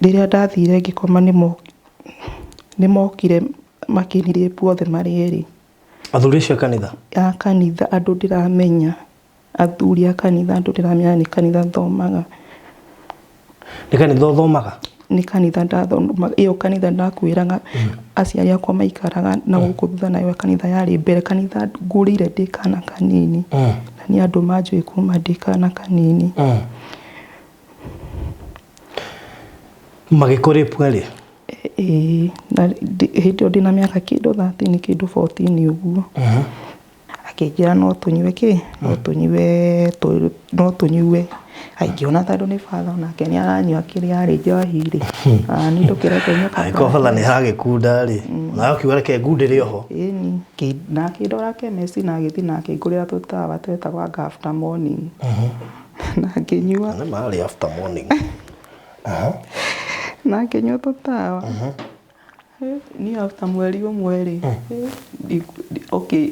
Rĩrĩa ndathire ngĩkoma nĩmokire makĩnirĩpu othe marĩ erĩ. Athuri acio a kanitha? A kanitha, andũ ndĩramenya, athuri a kanitha, andũ ndĩramenya nĩ kanitha thomaga. Nĩ kanitha ũthomaga? Nĩ kanitha ndathomaga, ĩyo kanitha ndakwĩraga aciari akwa maikaraga na gũkũ thutha nayo kanitha yarĩ mbere, kanitha ngũrĩire ndĩ kana kanini, na nĩ andũ manjũĩ kuma ndĩ kana kanini. Magĩkũrĩpua rĩ? Ĩĩ, na hĩndĩ ĩyo ndĩna mĩaka kĩndũ 13 kĩndũ 14 ũguo. Akĩnjĩra no tũnyue kĩ, no tũnyue, no tũnyue. Ngĩona tondũ nĩ batha onake nĩ aranyua kĩrĩa rĩ njohi rĩ, niĩ ndũkĩreke nyue Angĩkorwo batha nĩ aragĩkunda rĩ, nawe ũkiuga reke ngundĩre oho. Ĩni, na akĩndwara chemist na agĩthiĩ na akĩngũrĩra tũtawa twetagwo anga after morning. Na ngĩnyua. Nĩ marĩ after morning. Na ngĩnyua tũtawa. Niĩ after mweri ũmwe rĩ, okay,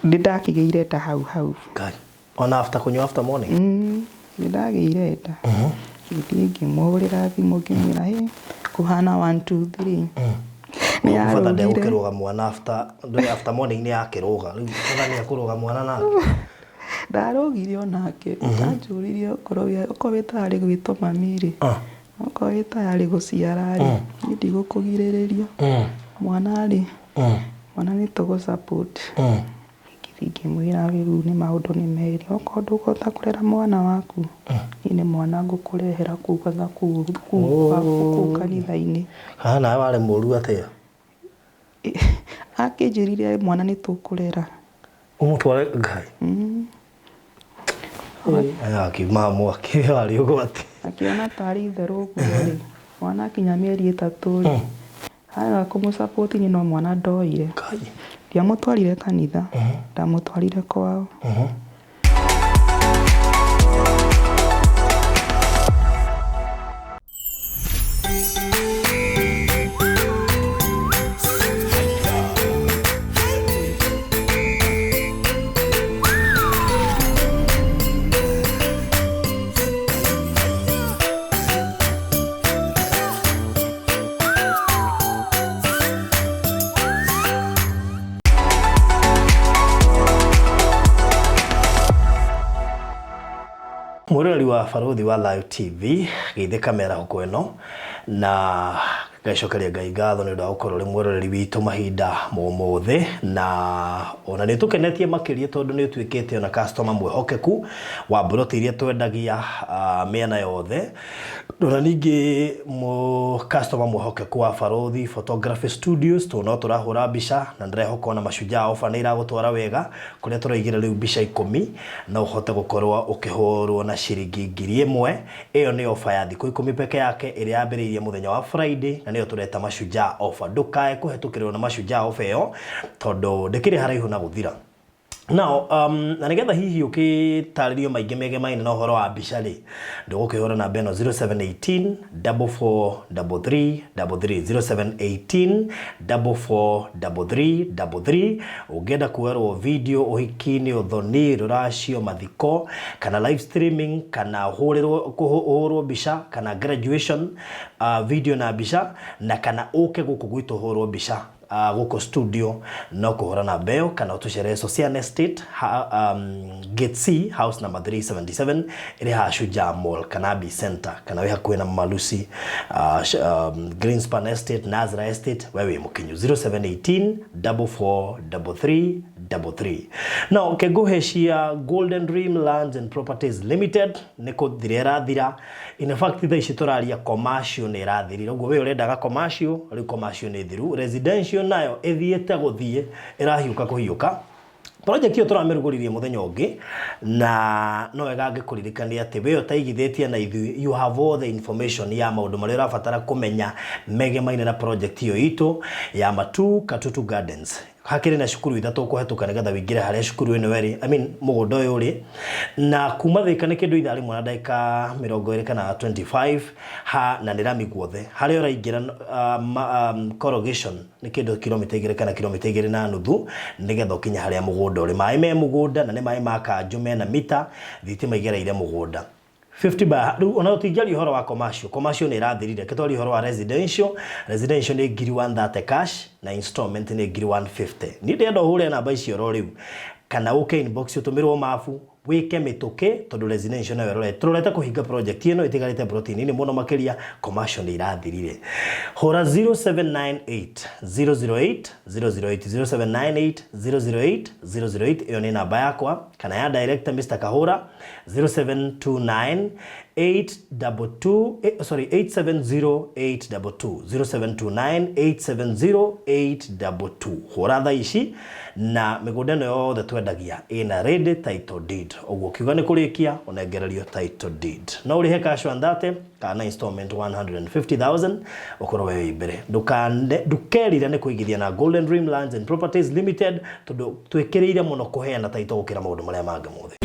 nĩ ndakĩgĩire nda hau hau. Ngai. Ona after kũnyua after morning? Nĩ ndagĩire nda. Ngĩthiĩ ngĩmũhũrĩra thimũ ngĩmwĩra hĩ, kũhana one two three. Nĩ Batha arũgire. ndegũkĩrũga mwana after, ndũĩ after morning nĩ yakĩrũga. Rĩu batha nĩ ekũrũga mwana nake. Ndarũgire o nake, anjũririe okorwo wĩ tayarĩ gwĩtwo mami rĩ, okorwo wĩ tayarĩ gũciara rĩ, niĩ ndigũkũgirĩrĩria. Mwana rĩ, mwana nĩ tũgũ support. Ngĩthiĩ ngĩmwĩra rĩu nĩ maũndũ nĩ merĩ, okorwo ndũkũhota kũrera mwana waku, niĩ nĩ mwana ngũkũrehera kũu kũu kanitha-inĩ. Haha nawe warĩ mũru atĩa? Akĩnjĩrire mwana nĩ tũkũrera. Ũmũtware Ngai. Aya akiuma mwaki warĩ ũgwati. Akĩona tarĩ itherũ ũguo rĩ, mwana akinya mĩeri ĩtatũ rĩ, arega kũmũ support niĩ no mwana ndoire. Ndiamũtwarire kanitha, ndamũtwarire kwao. Mwĩroreri wa Barũthi wa Thayũ TV, geithĩka mĩarahũko ĩno na ngacokeria Ngai ngatho nĩ ũndũ wa gũkorwo ũrĩ mwĩroreri witũ mahinda momothe na ona nĩ ũtũkenetie makĩria tondũ nĩ ũtuĩkĩte ona customer mwĩhokeku wa mburoti iria twendagia ah, mĩena yothe ona ningĩ mũ customer mwĩhokeku wa Barũthi Photography Studios tondũ no tũrahũra mbica na ndĩrehoka ona Mashujaa offer nĩ iragũtwara wega kũrĩa tũraigĩra rĩu mbica ikũmi no ũhote gũkorwo ũkĩhũrwo na ciringi 1000. Ĩyo nĩ offer ya thikũ ikũmi peke yake ĩrĩa yambĩrĩirie mũthenya wa Friday na nĩyo tũreta Mashujaa offer. Ndũkae kũhetũkĩrĩrwo nĩ Mashujaa offer ĩyo tondũ ndĩkĩrĩ haraihu na gũthira. Now, na nĩgetha hihi ũkĩtarĩrio maingĩ megemaine na ũhoro wa mbica rĩ, ndũgũkĩhũra namba ĩno 0718 4433 33 0718 4433 33 ũngĩenda kuoerwo video ũhiki-inĩ, ũthoni, rũracio, mathiko, kana live streaming, kana ũhũrĩrwo ũhũrwo mbica, kana graduation video na mbica, na kana ũke gũkũ gwitũ ũhũrwo mbica gũkũ studio no kũhũra namba ĩyo kana ũtũcerere Sosian Estate ha, Gate C house number 377 ĩrĩ haha Shujaa Mall kana B Center kana wĩ hakuhĩ na Mama Lucy Greenspan Estate Nazra Estate we wĩ mũkinyu 0718 4433 33 now kengũhe cia Golden Dream Lands and Properties Limited nĩ kũthira ĩrathira In fact thaa ici tũraria commercial nĩ ĩrathirire ũguo we ũrendaga commercial rĩu commercial nĩ thiru residential nayo ĩthiĩte gũthiĩ ĩrahiũka kũhiũka project ĩyo tũramĩrugũririe mũthenya ũngĩ na no wega ngĩkũririkania atĩ we ũtaigithĩtie na ithuĩ you have all the information ya maũndũ marĩa ũrabatara kũmenya megemaine na project ĩyo itũ ya Matuu Katutu Gardens Hakĩrĩ na cukuru ithatũ ũkũhetũka nĩgetha wĩingĩre harĩa cukuru ĩno ĩrĩ, I mean mũgũnda ũyũ ũrĩ. Na kuma Thĩka nĩ kĩndũ ithaa rĩmwe na ndagĩka 20 kana 25 ha na nĩ rami guothe. Harĩa ũraingĩra corrugation nĩ kĩndũ kilomita igĩrĩ kana kilomita igĩrĩ na nuthu nĩgetha ũkinye harĩa mũgũnda ũrĩ. Maĩ me mũgũnda na nĩ maĩ ma kanjũ mena mita, thitima igereire mũgũnda. 50 by rĩu ona tũtingĩaria ũhoro wa commercial, commercial nĩ ĩrathirire. Reke twarie ũhoro wa residential. Residential nĩ ngiri 130 cash na installment nĩ ngiri 150. Niĩ ndĩrenda ũhũre namba icio oro rĩu kana ũke inbox ũtũmĩrwo mabu wĩke mĩtũkĩ tondũ residential nayo ĩrorete tũrorete kũhinga project ĩno ĩtigarĩte plot nini mũno makĩria. Commercial nĩ irathirire. Hũra 0798 008 008, 0798 008 008. Ĩyo nĩ namba yakwa kana ya director Mr. Kahura, 0729 822, sorry, 870 822, 0729 870 822. Hũra thaa ici na mĩgũnda ĩno yothe twendagia ĩna ready title deed, ũguo kiuga nĩ kũrĩkia ũnengererio title deed. No ũrĩhe cash 130 kana installment 150,000 ũkorwo we wĩ mbere. Ndũkerire nĩ kũigithia na Golden Dream Lands and Properties Limited tondũ twĩkĩrĩire mũno kũheana title gũkĩra maũndũ marĩa mangĩ mothe.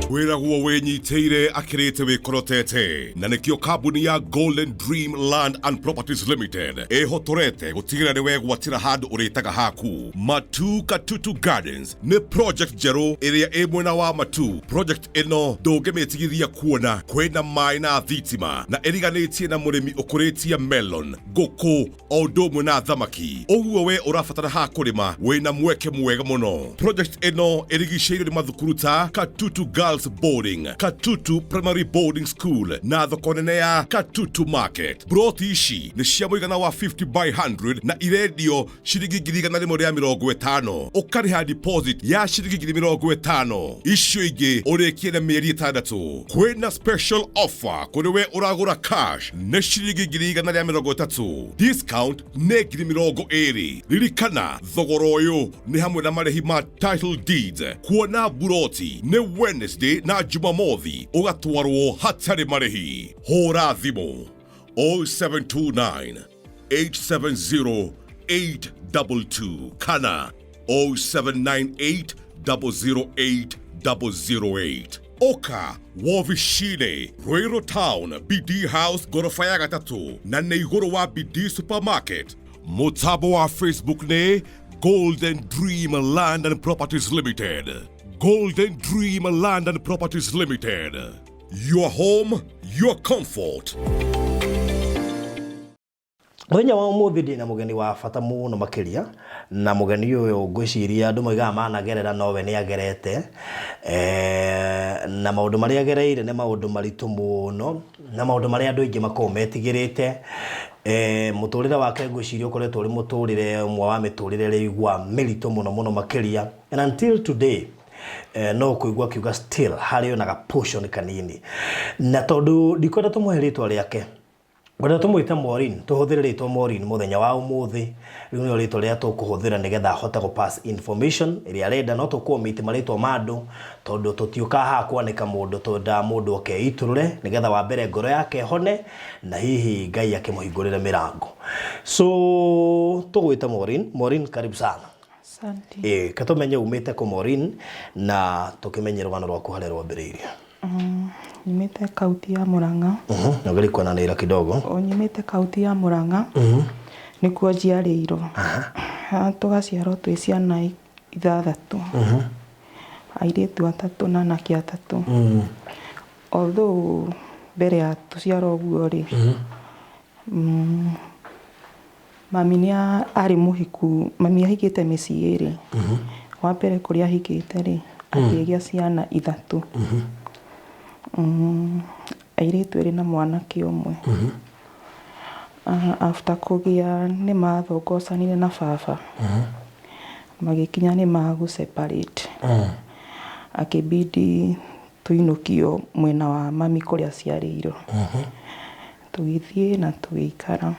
Wĩragwo wĩnyitĩire akĩrĩte wĩkorotete, na nĩkĩo kambuni ya Golden Dream Land and Properties Limited ĩhotorete gũtigĩrĩra nĩ wegwatĩra handũ ũrĩtaga haku. Matu Katutu Gardens nĩ project njerũ ĩrĩa ĩ mwena wa Matu. Project ĩno ndũngĩmĩtigithia kuona kwĩna maĩ na thitima, na ĩriganĩtie na mũrĩmi ũkũrĩtie melon, ngũkũ o ũndũ ũmwe na thamaki. Ũguo we ũrabatara ha kũrĩma, wĩna mweke mwega mũno. Project ĩno ĩrigicĩirio nĩ mathukuru ta Katutu Girls Boarding, Katutu Primary Boarding School na thoko nene ya Katutu Market. Broti ici nĩ cia mũigana wa 50 by 100 na irendio ciringi 150,000. Ũkarĩha deposit ya ciringi 50,000, icio ingĩ ũrĩkie na mĩeri 6. Kwĩna special offer kũrĩ we ũragũra cash, nĩ ciringi 130,000, discount nĩ 20,000. Ririkana thogora ũyũ nĩ hamwe na marĩhi ma title deeds. Kuona buroti nĩ Wednesday na Jumamothi, ũgatwarwo hatarĩ marĩhi. Hũra thimũ 0729 870 822 kana 0798 008 008. Oka wovicine Ruiru Town, BD House, gorofa ya gatatũ, na nĩ igũrũ wa BD Supermarket. Mũtambo wa Facebook nĩ Golden Dream Land and Properties Limited. Golden Dream Land and Properties Limited, your home, your comfort. Mũthenya wa ũmũthĩ ndĩna mũgeni wa bata mũno makĩria, na mũgeni ũyũ ngwĩciria andũ moigaga managerera nowe nĩ agerete, na maũndũ marĩa agereire nĩ maũndũ maritũ mũno na maũndũ marĩa andũ aingĩ makoragwo metigĩrĩte. Mũtũrĩre wake ngwĩciria ũkoretwo ũrĩ mũtũrĩre ũmwe wa mĩtũrĩre ĩrĩa ĩigua mĩritũ mũno mũno makĩria, and until today no kũigua akiuga still harĩ ona ga portion kanini. Na tondũ ndikwenda tũmũhe rĩtwa rĩake, ngwenda tũmwĩte Maureen, tũhũthĩre rĩtwa Maureen mũthenya wa ũmũthĩ. Rĩu nĩrĩo rĩtwa rĩrĩa tũkũhũthĩra nĩgetha ahote gũ pass information ĩrĩa arenda. No tũkũ-omit marĩtwa ma andũ tondũ tũtiũkaga haha kwanĩka mũndũ, twendaga mũndũ oke eitũrũre nĩgetha wa mbere ngoro yake ĩhone na hihi Ngai akĩmũhingũrĩre mĩrango. So tũgwĩta Maureen. Maureen, karibu sana. Asante. Ĩĩ, ke tũmenye umĩte kũ Maureen, na tũkĩmenye rũgano rwaku harĩa rwambĩrĩirie. Nyumĩte kaunti ya Murang'a. Nongeria kuonanĩra kidogo. O nyumĩte kaunti ya Murang'a, nĩkuo njiarĩirwo. Tũgaciarwo twĩ ciana ithathatũ, airĩtu atatũ na anake atatũ. Although mbere ya tũciarwo ũguo rĩ, mami nĩ arĩ mũhiku. Mami ahikĩte mĩciĩ ĩrĩ. Wa mbere kũrĩa ahikĩte rĩ, akĩgĩa ciana ithatũ, airĩtu erĩ na mwanake ũmwe. After kũgĩa nĩ mathongocanire na baba, magĩkinya nĩ magũ separate, akĩbidi tũinũkio mwena wa mami kũrĩa aciarĩirwo. Tũgĩthiĩ na tũgĩikara.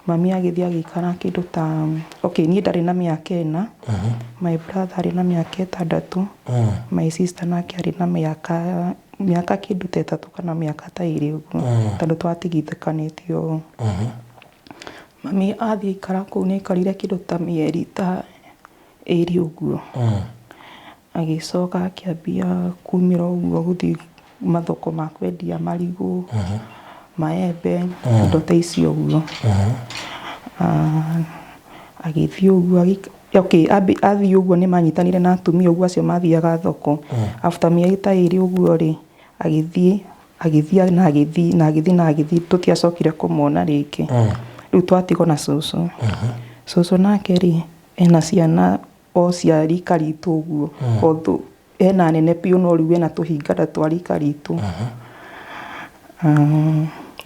Mami agĩthiĩ agĩikara kĩndũ ta, okay, niĩ ndarĩ na mĩaka 4, my brother arĩ na mĩaka 6, my sister nake arĩ na mĩaka kĩndũ ta 3 kana mĩaka ta 2 ũguo, tondũ twatigithũkanĩtio. Mami athiĩ aikara kũu, nĩ aikarire kĩndũ ta mĩeri ta 2 ũguo, agĩcoka akĩambia kumĩra ũguo gũthiĩ mathoko ma kwendia marigũ, maembe, indo ta icio ũguo. Agĩthiĩ ũguo, okay, athiĩ ũguo nĩ manyitanire na atumia ũguo acio mathiaga thoko. After mĩeri ta 2 ũguo rĩ, Agĩthiĩ, agĩthiĩ na agĩthiĩ na agĩthiĩ na agĩthiĩ, tũtiacokire kũmuona rĩngĩ. Rĩu twatigwo na cũcũ. Cũcũ nake rĩ, ena ciana o cia rika ritũ ũguo, although ena nene biũ no rĩu ena tũhinganda twa rika ritũ.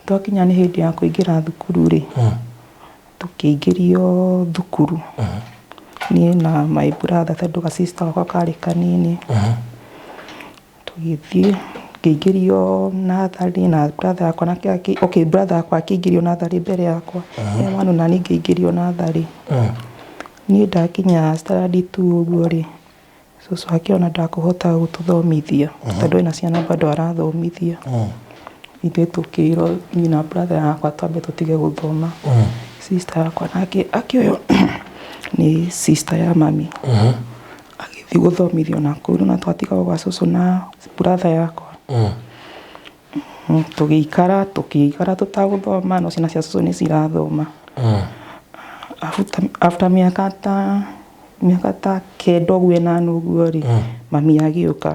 Twakinya nĩ hĩndĩ ya kũingĩra thukuru rĩ, tũkĩingĩrio thukuru. Niĩ na my brother tondũ ga sister gakwa karĩ kanini. Tũgĩthiĩ, ngĩingĩrio natharĩ na brother yakwa nake, okay brother yakwa akĩingĩrio natharĩ mbere yakwa. E one na niĩ ngĩingĩrio natharĩ. Niĩ ndakinya standard two ũguo rĩ, cũcũ akĩona ndakũhota gũtũthomithia tondũ ena ciana bado arathomithia. Ithuĩ tũkĩrwo niĩ na brother yakwa twambe tũtige gũthoma. Sister yakwa nake akĩoywo nĩ sister ya mami. Agĩthiĩ gũthomithio nakũu rĩu na twatigagwo gwa cũcũ na brother yakwa. Tũgĩikara tũkĩikara tũtagũthoma no ciana cia cũcũ nĩ cirathoma. After mĩaka ta 9 ũguo 8 ũguo rĩ, mami agĩũka.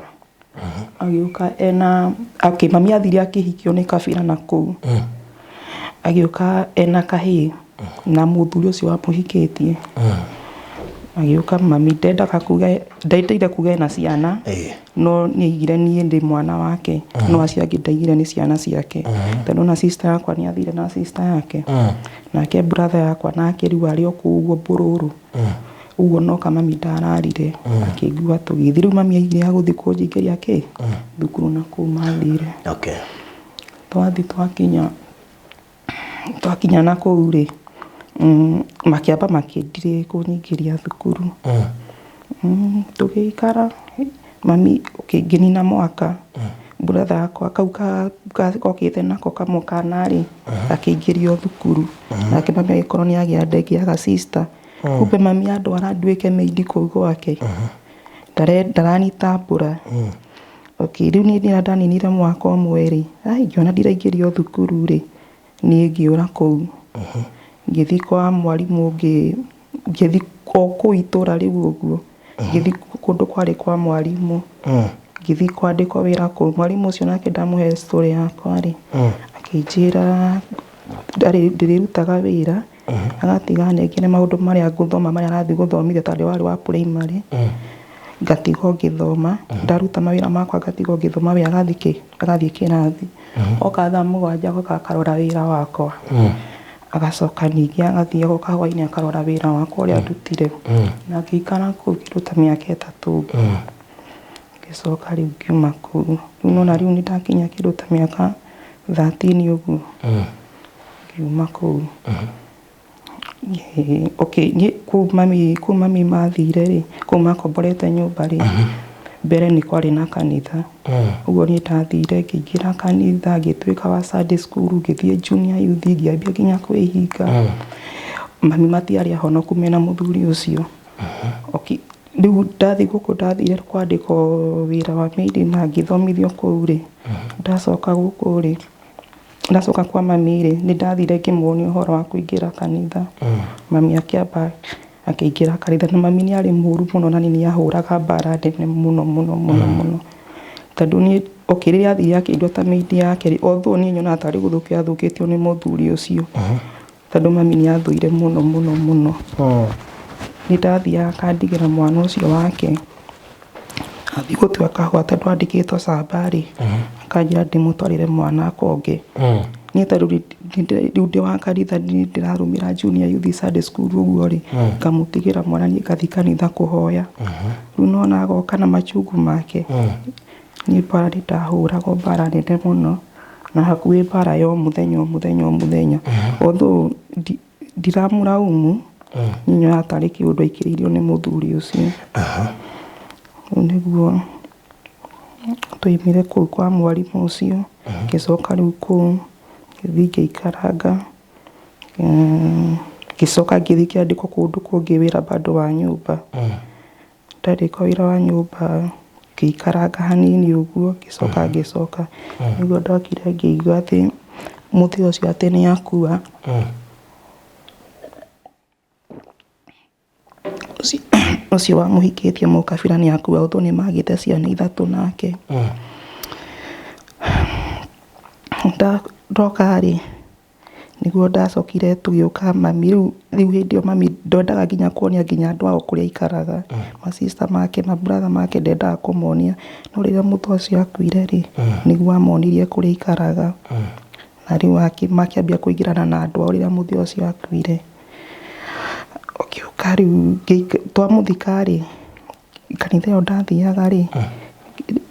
Agĩũka ena, okay, mami athire akĩhikio nĩ kabira nakũu. Agĩũka ena kahĩĩ na mũthuri ũcio wamũhikĩtie. Agĩũka mami ndendaga kuga, ndendeire kuga ena ciana, no nĩ aigire niĩ ndĩ mwana wake, no acio angĩ ndaigire nĩ ciana ciake. Tondũ ona sister yakwa nĩ athire na sister yake. Nake brother yakwa nake rĩu arĩ o kũu ũguo mbũrũrũ. Ũguo noka mami ndararire, akĩngua tũgĩthiĩ. Rĩu mami aigire agũthiĩ kũnjingĩria kĩ? Thukuru nakũu mathire. Twathiĩ twakinya nakũu rĩ, makĩamba makĩndirĩ kũnyingĩria thukuru. Tũgĩikara, mami ngĩnina mwaka, brother yakwa kau gokĩte nako kamwe kana rĩ, gakĩingĩrio thukuru. Nake mami agĩkorwo nĩ agĩa nda ĩngĩ ya ga sister. Kumbe mami andwara nduĩke maid kũu gwake, ndaranitambũra. Okay, rĩu niĩ rĩrĩa ndaninire mwaka ũmwe rĩ, ai ngĩona ndiraingĩrio thukuru rĩ, niĩ ngĩũra kũu. Ngĩthiĩ kwa mwarimũ ũngĩ, ngĩthiĩ o kũu itũra rĩu ũguo, ngĩthiĩ kũndũ kwarĩ kwa mwarimũ. Ngĩthiĩ kwandĩkwo wĩra kũu. Mwarimũ ũcio nake ndamũhe story yakwa rĩ, akĩnjĩra ndĩrĩrutaga wĩra, agatiga anengere maũndũ marĩa ngũthoma marĩa arathiĩ gũthomithia tondũ warĩ wa primary. Ngatigwo ngĩthoma, ndaruta mawĩra makwa ngatigwo ngĩthoma we agathiĩ kĩ? Agathiĩ kĩrathi. Oka thaa 7 agoka akarora wĩra wakwa. Agacoka ningĩ agathiĩ agoka hwainĩ akarora wĩra wakwa ũrĩa ndutire. Na ngĩikara kũu kĩndũ ta mĩaka 3 ũguo. Ngĩcoka rĩu ngiuma kũu. Rĩu nĩwona rĩu nĩndakinya kĩndũ ta mĩaka 13 ũguo. Ngiuma kũu. Okay, niĩ kũu mami mathire rĩ, kũu makomborete nyũmba rĩ, mbere nĩ kwarĩ na kanitha. Ũguo niĩ ndathire ngĩingĩra kanitha, ngĩtuĩka wa Sunday school, ngĩthiĩ junior youth, ngĩambia nginya kwĩhinga. Mami matiarĩ ahonoku mena mũthuri ũcio. Okay, rĩu ndathiĩ gũkũ ndathire kwandĩkwo wĩra wa maid na ngĩthomithio kũu rĩ, ndacoka gũkũ rĩ, ndacoka kwa mami rĩ, nĩ ndathire ngĩmuonia ũhoro wa kũingĩra kanitha. Mami akĩamba akĩingĩra kanitha na mami nĩ arĩ mũru mũno na nĩ ahũraga mbara nene mũno mũno mũno mũno. Tondũ niĩ, okay, rĩrĩa athire akĩndua ta maid yake rĩ, although niĩ nyonaga tarĩ gũthũkio athũkĩtio nĩ mũthuri ũcio. Tondũ mami nĩ athũire mũno mũno mũno. Nĩ ndathiaga akandigĩra mwana ũcio wake, athiĩ gũtua kahũa tondũ andĩkĩtwo camba rĩ, akanjĩra ndĩmũtwarĩre mwana akonge. Niĩ tondũ rĩu ndĩ wa kanitha niĩ ndĩrarũmĩra junior youth Sunday school ũguo rĩ, ngamũtigĩra mwana niĩ ngathiĩ kanitha kũhoya. Rĩu nĩwona agoka na machungu make. Niĩ mbara nĩ ndahũragwo mbara nene mũno, na hakuhĩ mbara ya o mũthenya o mũthenya o mũthenya. Although ndiramũraumu, niĩ nyonaga tarĩ kĩũndũ aikĩrĩirio nĩ mũthuri ũcio. Rĩu nĩguo twaumire kũu kwa mwarimũ ũcio, ngĩcoka rĩu kũu, ngĩthiĩ ngĩikaranga, ngĩcoka ngĩthiĩ ngĩandĩkwo kũndũ kũngĩ wĩra bado wa nyũmba. Ndandĩkwo wĩra wa nyũmba ngĩikaranga hanini ũguo, ngĩcoka ngĩcoka. Nĩguo ndokire ngĩigua atĩ mũthee ũcio atĩ nĩ akua. Ũcio wamũhikĩtie mũkabira nĩ akua although nĩ magĩte ciana ithatũ nake. Ndoka rĩ, nĩguo ndacokire tũgĩũka mami rĩu rĩu hĩndĩ ĩyo mami ndendaga nginya kuonia nginya andũ ao kũrĩa aikaraga, ma sister make ma brother make ndendaga kũmonia, no rĩrĩa mũthee ũcio akuire rĩ, nĩguo amonirie kũrĩa aikaraga, na rĩu makĩambia kũingĩrana na andũ ao rĩrĩa mũthee ũcio akuire. Ũgĩũka rĩu twamũthika rĩ, kanitha ĩyo ndathiaga rĩ,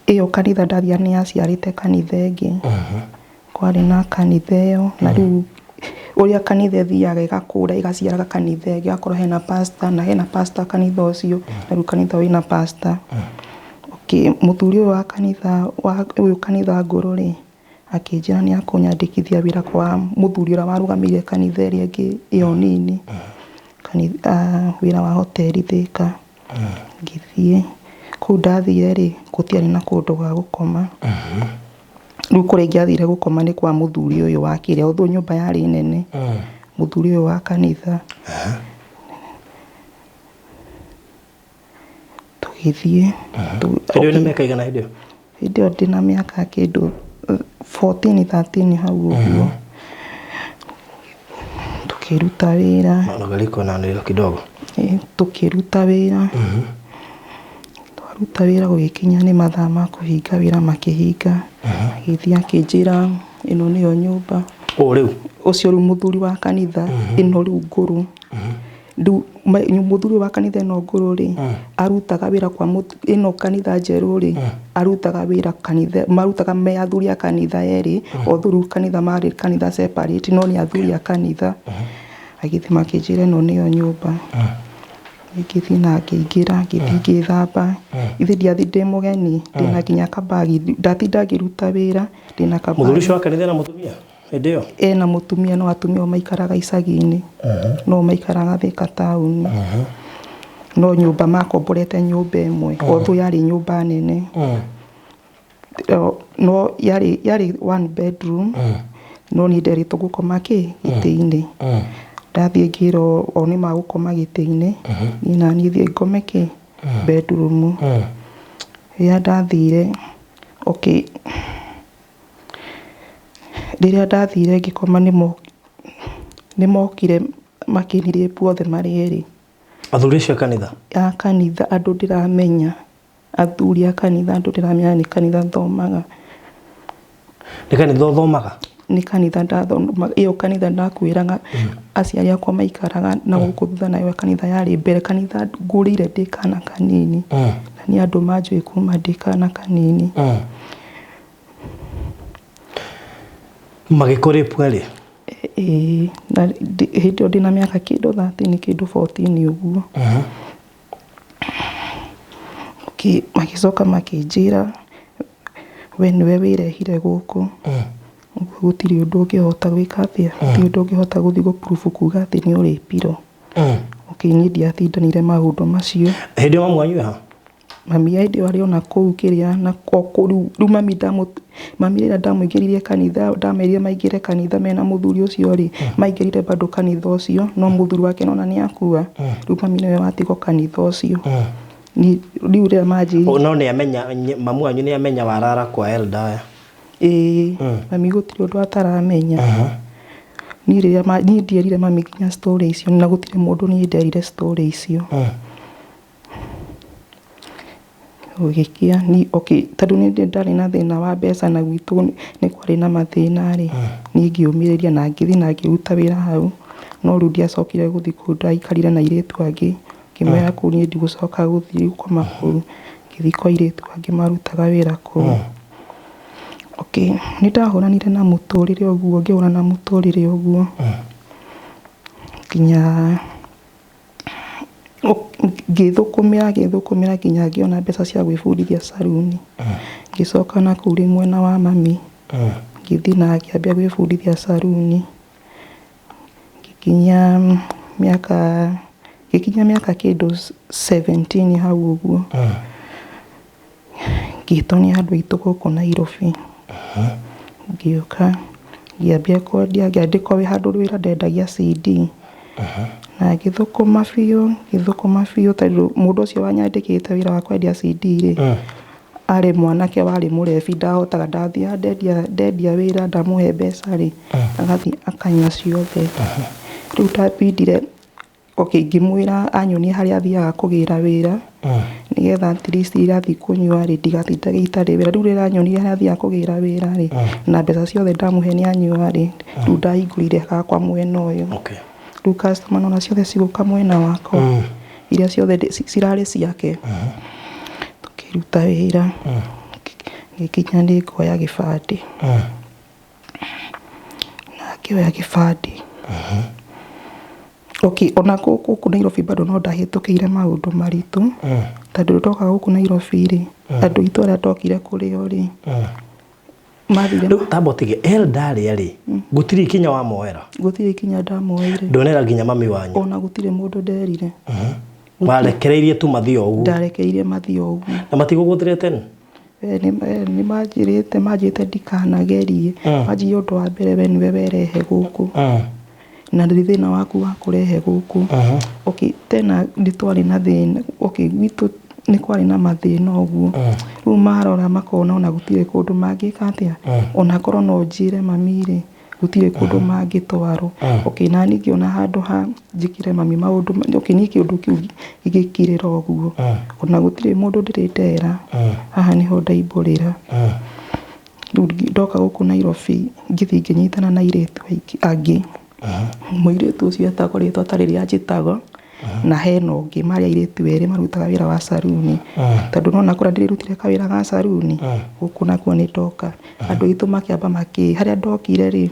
ĩyo kanitha ndathiaga nĩ yaciarĩte kanitha ĩngĩ. Kwarĩ na kanitha ĩyo na rĩu ũrĩa kanitha ĩthiaga ĩgakũra ĩgaciaraga kanitha ĩngĩ ĩgakorwo hena pastor na hena pastor kanitha ũcio na rĩu kanitha wĩna pastor. Okay, mũthuri ũyũ wa kanitha wa ũyũ kanitha ngũrũ rĩ, akĩnjĩra nĩ akũnyandĩkithia wĩra kwa mũthuri ũrĩa warũgamĩrĩire kanitha ĩrĩa ĩngĩ ĩyo nini, kanitha wĩra wa hoteli Thĩka. Ngĩthiĩ, kũu ndathire rĩ, gũtiarĩ na kũndũ gwa gũkoma. Rĩu kũrĩa ingĩathire gũkoma nĩ kwa mũthuri ũyũ wa kĩrĩa, although nyũmba yarĩ nene, mũthuri ũyũ wa kanitha. Tũgĩthiĩ. Hĩndĩ ĩyo nĩ mĩaka igana hĩndĩ ĩyo? Hĩndĩ ĩyo ndĩna mĩaka kĩndũ 14, 13 hau ũguo. Tũkĩruta wĩra. Magariko na nĩro kidogo. Tũkĩruta wĩra. Twaruta wĩra gũgĩkinya nĩ mathaa ma kũhinga wĩra makĩhinga. Agĩthiĩ akĩnjĩra ĩno nĩyo nyũmba. Ũ rĩu? Ũcio rĩu mũthuri wa kanitha, ĩno rĩu ngũrũ. Rĩu mũthuri wa kanitha ĩno ngũrũ rĩ, arutaga wĩra kwa ĩno kanitha njerũ rĩ, arutaga wĩra kanitha, marutaga me athuri a kanitha erĩ, although rĩu kanitha marĩ kanitha separate, no nĩ athuri a kanitha. Agĩthiĩ makĩnjĩra ĩno nĩyo nyũmba. Ngĩthiĩ na ngĩingĩra, ngĩthiĩ ngĩthamba. Ithe ndiathiĩ ndĩ mũgeni, ndĩna nginya kabagi, ndatinda ngĩruta wĩra ndĩna kabagi. Mũthuri ũcio wa kanitha ena mũtumia? Hĩndĩ ĩyo? Ena mũtumia no atumia ao maikaraga icagi-inĩ. No maikaraga Thika taũni. No nyũmba makomborete nyũmba ĩmwe. Although yarĩ nyũmba nene. No yarĩ yarĩ one bedroom. No niĩ nderĩtwo ngũkoma kĩ? Gĩtĩ-inĩ. Ndathiĩ ngĩrwo o nĩ magũkoma gĩtĩ-inĩ. Niĩ naniĩ thiĩ ngome kĩ? Bedroom. Rĩrĩa ndathire, okay, Rĩrĩa ndathire ngĩkoma nĩ mokire makĩni rape othe marĩ erĩ. Athuri acio a kanitha? A kanitha, andũ ndĩramenya, athuri a kanitha andũ ndĩramenya nĩ kanitha thomaga. Nĩ kanitha ũthomaga? Nĩ kanitha ndathomaga, ĩyo kanitha ndakwĩraga aciari akwa maikaraga na gũkũ thutha nayo kanitha yarĩ mbere, kanitha ngũrĩire ndĩ kana kanini, na nĩ andũ manjũĩ kuma ndĩ kana kanini. Magĩkũrĩpua rĩ? Ĩĩ, na hĩndĩ ĩyo ndĩna mĩaka kĩndũ 13 kĩndũ 14 ũguo. Magĩcoka makĩnjĩra we nĩwe wĩrehire gũkũ, ũguo gũtirĩ ũndũ ũngĩhota gwĩka atĩa, gũtirĩ ũndũ ũngĩhota gũthiĩ gũ prove kuga atĩ nĩ ũrĩpirwo. Okay, niĩ ndiatindanĩire maũndũ macio. Hĩndĩ ĩyo mamu wanyu e ha? Mami hĩndĩ ĩyo arĩ ona kũu kĩrĩa na kũu rĩu mami ndamũ mami rĩrĩa ndamũingĩririe kanitha ndamerire maingĩre kanitha mena mũthuri ũcio rĩ, maingĩrire bado kanitha ũcio no mũthuri wake nĩwona nĩ akua, rĩu mami nĩwe watigwo kanitha ũcio. Rĩu rĩrĩa manjĩrire. No nĩ amenya, mamu wanyu nĩ amenya warara kwa elder aya? Ĩĩ, mami gũtirĩ ũndũ ataramenya. Niĩ rĩrĩa niĩ ndierire mami nginya story icio na gũtirĩ mũndũ niĩ nderire story icio. Gũgĩkĩa, okay, tondũ niĩ ndarĩ na thĩna wa mbeca na gwitũ nĩ kwarĩ na mathĩna rĩ, niĩ ngĩũmĩrĩria na ngĩthiĩ na ngĩruta wĩra hau, no rĩu ndiacokire gũthiĩ kũu ndaikarire na airĩtu angĩ, ngĩmera kũu niĩ ndigũcoka gũthiĩ gũkoma kũu, ngĩthiĩ kwa airĩtu angĩ marutaga wĩra kũu. Okay, nĩ ndahũranire na mũtũrĩre ũguo, ngĩhũrana na mũtũrĩre ũguo, nginya Ngĩthũkũmĩra ngĩthũkũmĩra nginya ngĩona mbeca cia gwĩbundithia caruni. Ngĩcoka nakũu rĩ mwena wa mami, ngĩthiĩ na ngĩambia gwĩbundithia caruni. Ngĩkinyia mĩaka, ngĩkinyia mĩaka kĩndũ 17 hau ũguo. Ngĩtwo nĩ andũ aitũ gũkũ Nairobi, ngĩũka ngĩambia kwendia, ngĩandĩkwo handũ wĩra ndendagia CD, na ngĩthũkũma biũ, ngĩthũkũma biũ tondũ mũndũ ũcio wanyandĩkĩte wĩra wa kwendia CD rĩ, Arĩ mwanake warĩ mũrebi, ndahotaga, ndathiaga ndendia ndendia wĩra ndamũhe mbeca rĩ, agathiĩ akanyua ciothe. Rĩu ndambindire, okay, ngĩmwĩra anyonie harĩa athiaga kũgĩra wĩra, nĩgetha at least rĩrĩa athiĩ kũnyua rĩ, ndigatindage itarĩ wĩra. Rĩu rĩrĩa anyonirie harĩa athiaga kũgĩra wĩra rĩ, na mbeca ciothe ndamũhe nĩ anyua rĩ, rĩu ndahingũrire gakwa mwena ũyũ. Rĩu customer nona ciothe cigũka mwena wakwa, iria ciothe cirarĩ ciake. Tũkĩruta wĩra, ngĩkinya nĩ nguoya gĩbandĩ, na ngĩoya gĩbandĩ. Okay, ona gũkũ Nairobi bado no ndahĩtũkĩire maũndũ maritũ, tondũ ndoka gũkũ Nairobi rĩ, andũ aitũ arĩa ndokire kũrĩ o rĩ, mathire. Rĩu tamba ũtige elder arĩa rĩ, gũtirĩ ikinya wamoera? Gũtirĩ ikinya ndamoeire. Ndũnera nginya mami wanyu? Ona gũtirĩ mũndũ nderire. Warekereirie tu mathiĩ o ũguo? Ndarekereirie mathiĩ o ũguo. Na matigũgũthreaten? Nĩ manjĩrĩte ndikanagerie. Manjĩrire ũndũ wa mbere we nĩwe werehe gũkũ, na nĩ thĩna waku wa kũrehe gũkũ. Okay, tena nĩ twarĩ na thĩna, okay, gwitũ nĩ kwarĩ na mathĩna ũguo. Rĩu marora makona ona gũtirĩ kũndũ mangĩka atĩa, ona korwo no njĩre mami rĩ, gũtirĩ kũndũ mangĩtwarwo. Okay, na niĩ ngĩona handũ ha njĩkĩre mami maũndũ, okay, niĩ kĩũndũ kĩu gĩgĩkirĩra ũguo. Ona gũtirĩ mũndũ ndĩrĩ ndera, haha nĩho ndaimbũrĩra. Rĩu ndoka gũkũ Nairobi ngĩthiĩ ngĩnyitana na airĩtu angĩ. Mũirĩtu ũcio etagwo rĩtwa ta rĩrĩa njĩtagwo, na hena ũngĩ, marĩ airĩtu erĩ marutaga wĩra wa saruni. Tondũ nona kũrĩa ndĩrĩrutire kawĩra ga saruni, gũkũ nakuo nĩ ndoka. Andũ aitũ makĩamba makĩ, harĩa ndokire rĩ,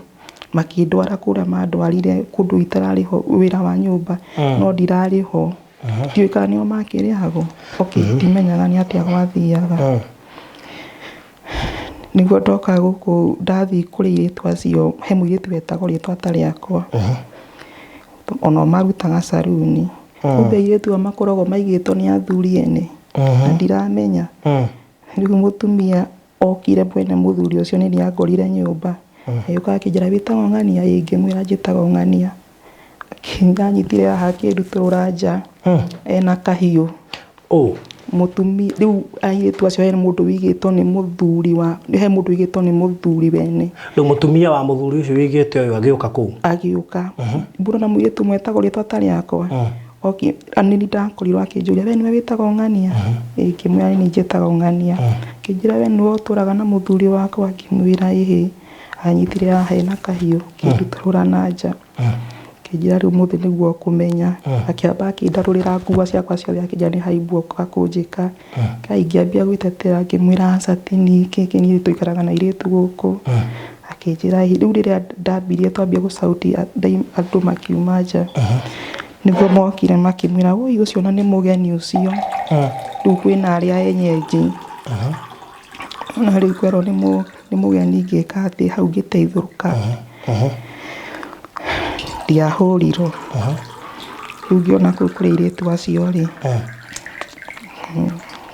makĩndwara kũrĩa mandwarire kũndũ itararĩ ho, wĩra wa nyũmba, no ndirarĩ ho. Ndiũĩ kana nĩo makĩrĩhagwo. Okay, ndimenyaga nĩ atĩa gwathiaga. Nĩguo ndoka gũkũ ndathiĩ kũrĩ airĩtu acio, he mũirĩtu wetagwo rĩtwa ta rĩakwa. Onao marutaga saruni. Kumbe airĩtu aya makoragwo maigĩtwo nĩ athuri ene, na ndiramenya. Rĩu mũtumia okire mwene mũthuri ũcio nĩ angorire nyũmba. Agĩũka akĩnjĩra, wĩtagwo ng'ania? Ĩĩ, ngĩmwĩra njĩtagwo ng'ania. Anyitire haha akĩndutũrũra nja ena kahiũ. Mũtumia rĩu airĩtu acio he mũndũ wĩigĩtwo nĩ mũthuri wa, he mũndũ wĩigĩtwo nĩ mũthuri wene. Rĩu mũtumia wa mũthuri ũcio wĩigĩte ũyũ agĩũka kũu? Agĩũka. Mbura na mũirĩtu mwetagwo rĩtwa ta rĩakwa. Okay, nĩ ndakorirwo akĩnjũria, we nĩwe wĩtagwo ng'ania? Ĩĩ, ngĩmwĩra nĩ njĩtagwo ng'ania. Akĩnjĩra we nĩwe ũtũraga na mũthuri wakwa? Ngĩmwĩra ĩhĩ. Anyitire haha ena kahiũ, akĩndutũrũra na nja. Akĩnjĩra rĩu ũmũthĩ nĩguo ũkũmenya. Akĩamba akĩndarũrĩra nguo ciakwa ciothe, akĩnjĩra nĩ haimbu oka kũnjĩka. Ngai ngĩambia gwĩtetera, ngĩmwĩra aca ti niĩ, kĩ niĩ tũikaraga na airĩtu gũkũ. Akĩnjĩra rĩu rĩrĩa ndambirie twambia gũcauti andũ makiuma nja, nĩguo mokire makĩmwĩra woi ũcio ona nĩ mũgeni ũcio. Rĩu kwĩna arĩa enyenji. Na rĩu kwerwo nĩ mũgeni ngĩka atĩ hau ngĩteithũrũka. Ndiahũrirwo. Rĩu ngĩona kũu kũrĩ airĩtu acio rĩ,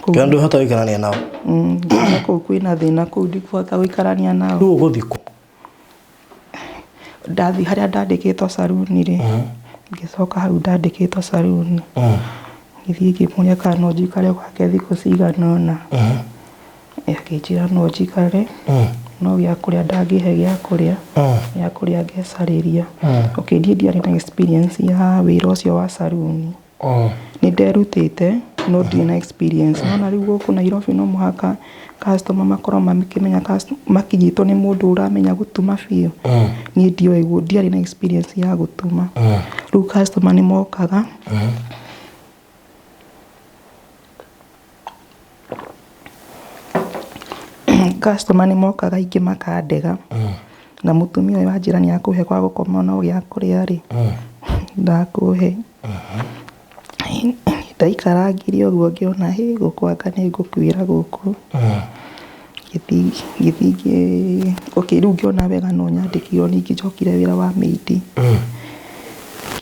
Kĩo ndũhota gũikarania nao? Ngĩona kũu kwĩna thĩna, kũu ndikũhota gũikarania nao. Rĩu ũgũthiĩ kũ? Ndathiĩ harĩa ndandĩkĩtwo saruni rĩ, ngĩcoka hau ndandĩkĩtwo saruni. Ngĩthiĩ ngĩmũria kana no njikare gwake thikũ cigana ũna. Akĩnjĩra no njikare, no gĩa kũrĩa ndangĩhe gĩa kũrĩa, gĩa kũrĩa ngecarĩria. Okay, niĩ ndiarĩ na experience ya wĩra ũcio wa saruni. Nĩ nderutĩte no ndirĩ na experience. Nĩwona rĩu gũkũ Nairobi no mũhaka customer makorwo makĩmenya, makinyĩtwo nĩ mũndũ ũramenya gũtuma biũ. Niĩ ndioĩ, ndiarĩ na experience ya gũtuma. Rĩu customer nĩ mokaga, customer nĩ mokaga aingĩ makandega. Na mũtumia ũyũ anjĩra nĩ akũhe gwa gũkoma no gĩa kũrĩa rĩ, ndakũhe. Ndaikarangire ũguo ngĩona hĩ gũkũ anga nĩ ngũkuĩra gũkũ. Ngĩthiĩ, okay, rĩu ngĩona wega no nyandĩkirwo, ningĩ njokire wĩra wa maid.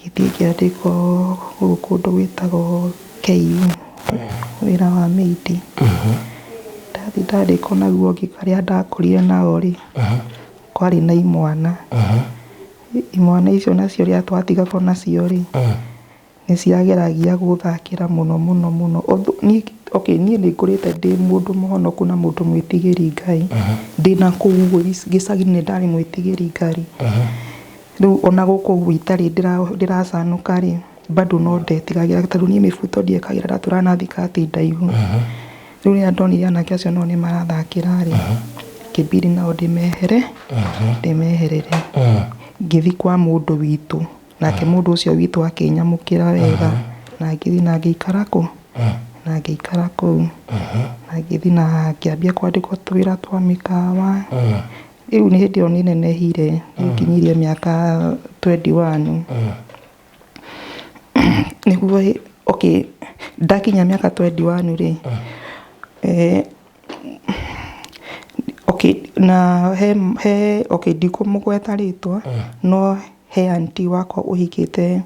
Ngĩthiĩ ngĩandĩkwo gũkũ kũndũ gwĩtagwo KU, wĩra wa maid. Ndathiĩ ndandĩkwo naguo harĩa ndakorire nao rĩ, kwarĩ na imwana. Imwana icio nacio rĩrĩa twatigagwo nacio rĩ, nĩ ciageragia gũthakĩra mũno mũno mũno. Niĩ Okay, niĩ nĩ ngũrĩte ndĩ mũndũ mũhonoku na mũndũ mwĩtigĩri Ngai. Ndĩna kũu ũguo gĩcagi-inĩ nĩ ndarĩ mwĩtigĩri Ngai. Rĩu ona gũkũ ũguo itarĩ ndĩracanũka rĩ, bado no ndetigagĩra tondũ niĩ mĩbuto ndiekagĩra, ndatũraga na thikati ndaihu. Rĩu rĩrĩa ndonire anake acio nao nĩ marathakĩra rĩ, ngĩbidi nao ndĩmehere, ndĩmeherere. Ngĩthiĩ kwa mũndũ witũ. Nake mũndũ ũcio witũ akĩnyamũkĩra wega na ngĩthiĩ na ngĩikara kũ na ngĩikara kũu na ngĩthiĩ na ngĩambia kwandĩkwo tũwĩra twa mĩkawa. Rĩu nĩ hĩndĩ ĩyo nĩ nenehire, nĩ nginyirie mĩaka 21. Nĩguo okay, ndakinya mĩaka 21 rĩ, okay, na he, he okay, ndikũmũgweta rĩtwa, no he auntie wakwa ũhikĩte,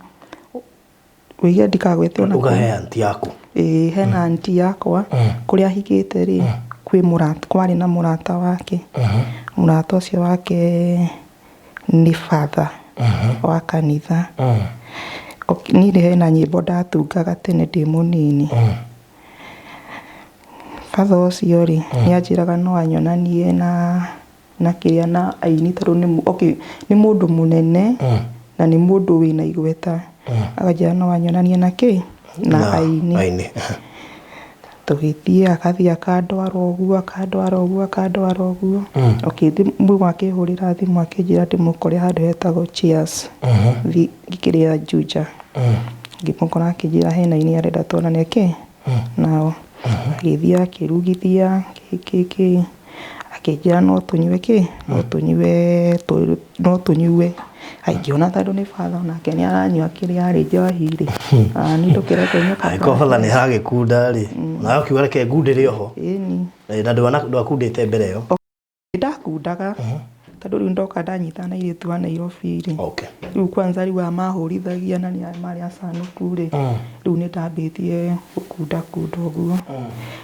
wĩige ndikagwete ona Uga he auntie yaku. Ĩĩ, hena auntie yakwa kũrĩa ahikĩte rĩ, kwĩ mũrata, kwarĩ na mũrata wake. Mũrata ũcio wake nĩ father wa kanitha. Okay, niĩ hena nyĩmbo ndatungaga tene ndĩ mũnini. Father ũcio rĩ, nĩ anjĩraga no anyonanie na kĩrĩa na aini tondũ nĩ, okay, nĩ mũndũ mũnene na nĩ mũndũ wĩna igweta. Akanjĩra no anyonanie na kĩ? Na aini. Aini. Tũgĩthiĩ, akathiĩ akandwara ũguo, akandwara ũguo, akandwara ũguo. Okay, rĩmwe akĩhũrĩra thimũ akĩnjĩra ndĩmũkore handũ hetagwo Cheers, kĩrĩa Juja. Ngĩmũkora akĩnjĩra hena aini arenda tuonane kĩ? Nao. Agĩthiĩ akĩrugithia kĩ kĩ kĩ, akĩnjĩra no tũnyue kĩ? No tũnyue, no tũnyue. Ngĩona tondũ nĩ father onake nĩ aranyua kĩrĩa rĩ, njohi rĩ, niĩ ndũkĩreke nyue. Angĩkorwo batha nĩ haragĩkunda rĩ, nawe ũkiuga reke ngundĩre oho. Ĩni. Na ndwakundĩte mbere ĩyo? Nĩ ndakundaga tondũ rĩu ndoka ndanyitana na airĩtu a Nairobi rĩ. Rĩu kwanza rĩu aya mahũrithagia na nĩ marĩ acanũku rĩ, rĩu nĩ ndambĩtie gũkunda kunda ũguo.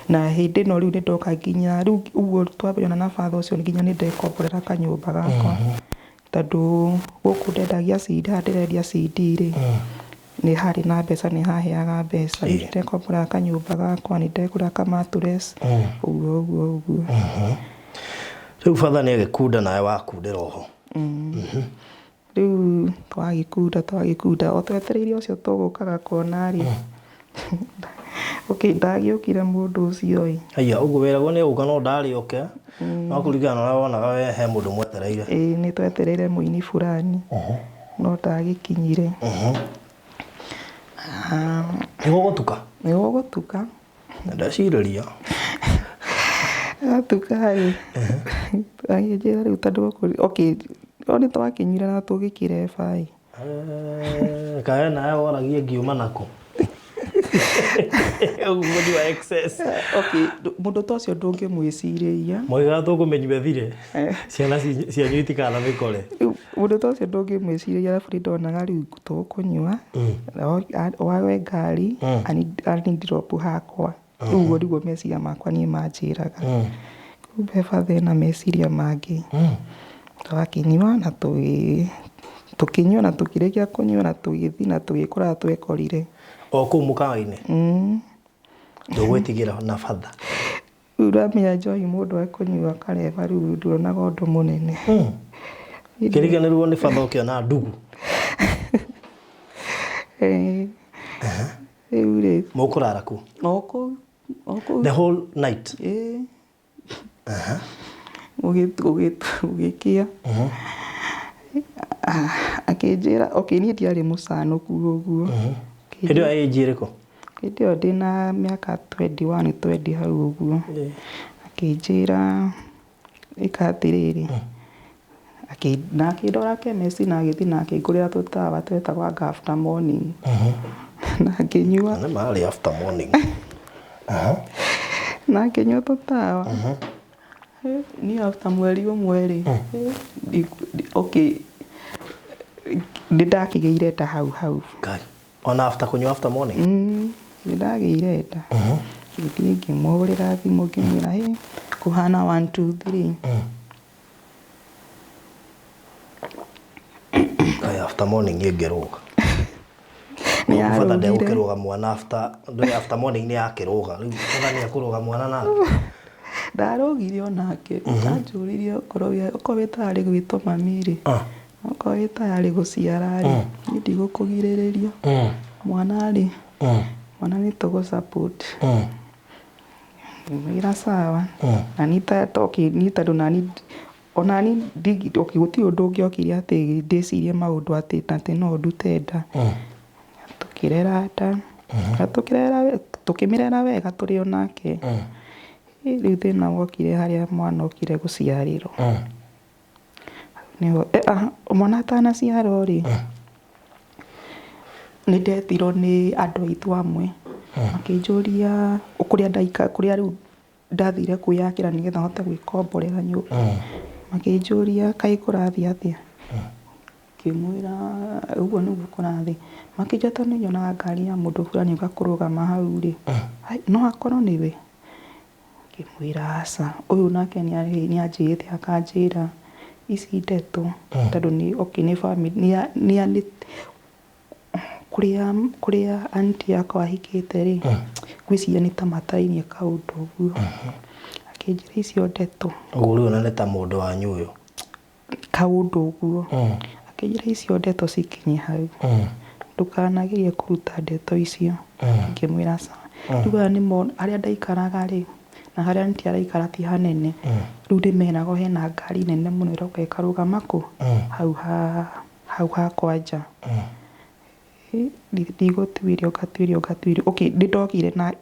Na hĩndĩ ĩno rĩu nĩ ndoka nginya rĩu ũguo twambĩrĩria na father ũcio nginya nĩ ndekomborera kanyũmba gakwa. Tondũ gũkũ ndendagia CD, haha ndĩrendia CD rĩ, nĩ harĩ na mbeca, nĩ haheaga mbeca. Nĩ ndekomborera kanyũmba gakwa, nĩ ndegũra ka mattress, ũguo ũguo ũguo. Rĩu batha nĩ agĩkunda nawe wakundĩra oho. Rĩu twagĩkunda twagĩkunda o twetereire ũcio tũgũkaga kuona rĩ, okay, ndagĩũkire mũndũ ũcio ĩ. Haiya, ũguo weragwo nĩ egũka no ndarĩ oke. No kũringana na ũrĩa wonaga we he mũndũ mwetereire. Ĩĩ nĩ twetereire mũini fulani no ndagĩkinyire. Nĩ gũgũtuka? Nĩ gũgũtuka. Ndecirĩria. Gatuka rĩ, agĩnjĩra rĩu tondũ gũkũ, okay, no nĩ twakĩnyuire na tũgĩkĩreba ĩ. Kawe nawe woragia ngiuma nakũ? Ũguo kũnyua excess. Okay, mũndũ ta ũcio ndũngĩmwĩcirĩria. Moigaga tũkũmĩnyua ĩthire, ciana cianyu itikanamĩkore. Rĩu mũndũ ta ũcio ndũngĩmwĩcirĩria arabu nĩ ndonaga rĩu tũkũnyua, wawe ngari, ani drop hakwa. Rĩu ũguo nĩguo meciria makwa niĩ manjĩraga. Kumbe batha ena meciria mangĩ. Twakĩnyua na tũkĩnyua na tũkĩrĩkia kũnyua na tũgĩthiĩ na tũgĩkora twekorire. O kũu mũkawa-inĩ? Ndũgwĩtigĩra na batha? Rĩu ũramenya njohi mũndũ ekũnyua akareba rĩu nduonaga ũndũ mũnene. Kĩriganĩrwo nĩ batha ũkĩona ndugu? Rĩu rĩ. Mũkũrara kũ? O kũu. O kũu. The whole night? Ĩĩ. Gũgĩkĩa. Akĩnjĩra, okay niĩ ndiarĩ mũcanũku ũguo. Hĩndĩ ĩyo age ĩrĩkũ? Hĩndĩ ĩyo ndĩna mĩaka 21, 20 hau ũguo. Akĩnjĩra ĩka atĩrĩrĩ, na akĩndwara chemist na agĩthiĩ na akĩngũrĩra tũtawa twetagwo anga after morning. Na ngĩnyua. Nĩ marĩ after morning. Na ngĩnyua tũtawa. Niĩ after mweri ũmwe rĩ, okay, nĩ ndakĩgĩire nda hau hau. Ngai. Ona after kũnyua after morning? Nĩ ndagĩire nda. Ngĩthiĩ ngĩmũhũrĩra thimũ ngĩmwĩra hĩ, kũhana 1 2 3. Kaĩ after morning ĩngĩrũga. Nĩ Batha arũgire. Ndegũkĩrũga mwana after ndũĩ after morning nĩ akĩrũga rĩu batha nĩ akũrũga mwana nake. Ndarũgire onake. Anjũririe okorwo wĩ tayarĩ gwĩtwo mami rĩ, okorwo wĩ tayarĩ gũciara rĩ, niĩ ndigũkũgirĩrĩria. Mwana rĩ, mwana nĩ tũgũ support. Ngĩmwĩra sawa. Na niĩ okay, niĩ tondũ nani onani okay, gũtirĩ ũndũ ũngĩokire atĩ ndĩcirie maũndũ atĩ atĩ no ndute nda. Tũkĩrera nda, na tũkĩmĩrera wega tũrĩ o nake. Rĩu thĩna wokire harĩa mwana okire gũciarĩrwo. Nĩho mwana atanaciarwo rĩ, nĩ ndetirwo nĩ andũ aitũ amwe makĩnjũria kũrĩa ndaikara, kũrĩa rĩu ndathire kwĩyakĩra nĩgetha hote gwĩkomborera nyũmba. Makĩnjũria kaĩ kũrathiĩ atĩa? Ngĩmwĩra ũguo nĩguo kũrathiĩ. Makĩnjĩra tondũ nĩ nyonaga ngari ya mũndũ fulani ĩgĩũka kũrũgama hau rĩ, no akorwo nĩwe? Ngĩmwĩra aca. Ũyũ nake nĩ anjĩrĩte akanjĩra ici ndeto tondũ nĩ okay nĩ family nĩ kũrĩa aunty yakwa ahikĩte rĩ, ngwĩciria nĩ ta matarainie kaũndũ ũguo. Akĩnjĩra icio ndeto. Ũguo rĩu ona nĩ ta mũndũ wanyu ũyũ. Kaũndũ ũguo. Akĩnjĩra icio ndeto cikinye hau. Ndũkanagerie kũruta ndeto icio. Ngĩmwĩra sawa. Rĩu aya nĩmo harĩa ndaikaraga rĩ, na harĩa aunty araikara ti hanene. Rĩu ndĩmeragwo hena ngari nene mũno ĩroka ĩkarũgama kũ? Hau ha hau hakwa nja. Ndigũtuĩrio ngatuĩrio ngatuĩrio. Okay, nĩ ndokire na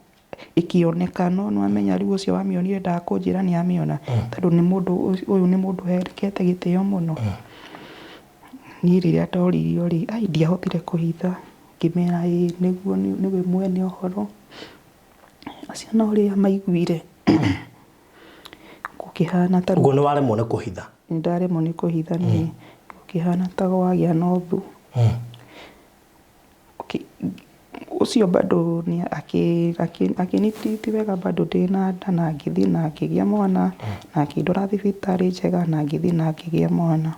ĩkĩoneka no nĩwamenya rĩu ũcio wamĩonire ndakũnjĩra nĩ amĩona tondũ nĩ mũndũ ũyũ nĩ mũndũ ũhekete gĩtĩo mũno. Niĩ rĩrĩa ndoririo rĩ, ai ndiahotire kũhitha, ngĩmera ĩĩ nĩguo nĩwe mwene ũhoro. Acio no ũrĩa maiguire gũkĩhana ta Ũguo nĩ waremwo nĩ kũhitha. Nĩ ndaremwo nĩ kũhitha niĩ, gũkĩhana ta gwagĩa na ũthũ. Okay, ũcio bado nĩ akĩnitreat wega bado ndĩna nda na ngĩthiĩ na ngĩgĩa mwana na akĩndwara thibitarĩ njega na ngĩthiĩ na ngĩgĩa mwana.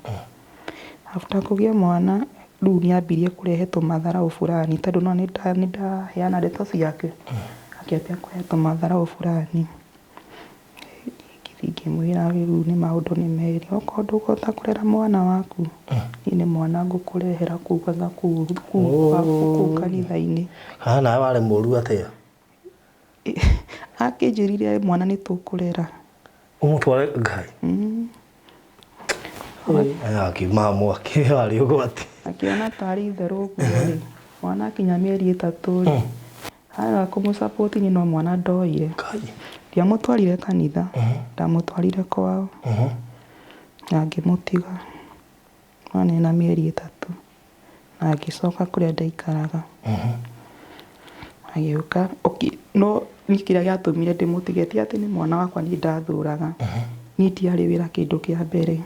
After kũgĩa mwana rĩu nĩ ambirie kũrehe tũmatharaũ fulani tondũ no nĩ ndaheana ndeto ciake, akĩambia kũrehe tũmatharaũ fulani. Ngĩthiĩ ngĩmwĩra rĩu nĩ maũndũ nĩ merĩ, okorwo ndũkũhota kũrera mwana waku, niĩ nĩ mwana ngũkũrehera kũu kwanza kũu kũu kanitha-inĩ. Haha nawe warĩ mũru atĩa? Akĩnjĩrire mwana nĩ tũkũrera. Ũmũtware Ngai. Aya akiuma mwaki warĩ ũgwati. Akĩona tarĩ itherũ ũguo rĩ, mwana akinya mĩeri 3 rĩ, arega kũmũ support niĩ no mwana ndoire. Ngai. Ndiamũtwarire kanitha, ndamũtwarire kwao na ngĩmũtiga. Mwana ena mĩeri 3 na ngĩcoka kũrĩa ndaikaraga. Agĩũka, okay, no niĩ kĩrĩa gĩatũmire ndĩmũtige ti atĩ nĩ mwana wakwa niĩ ndathũraga. Niĩ ndiarĩ wĩra kĩndũ kĩa mbere.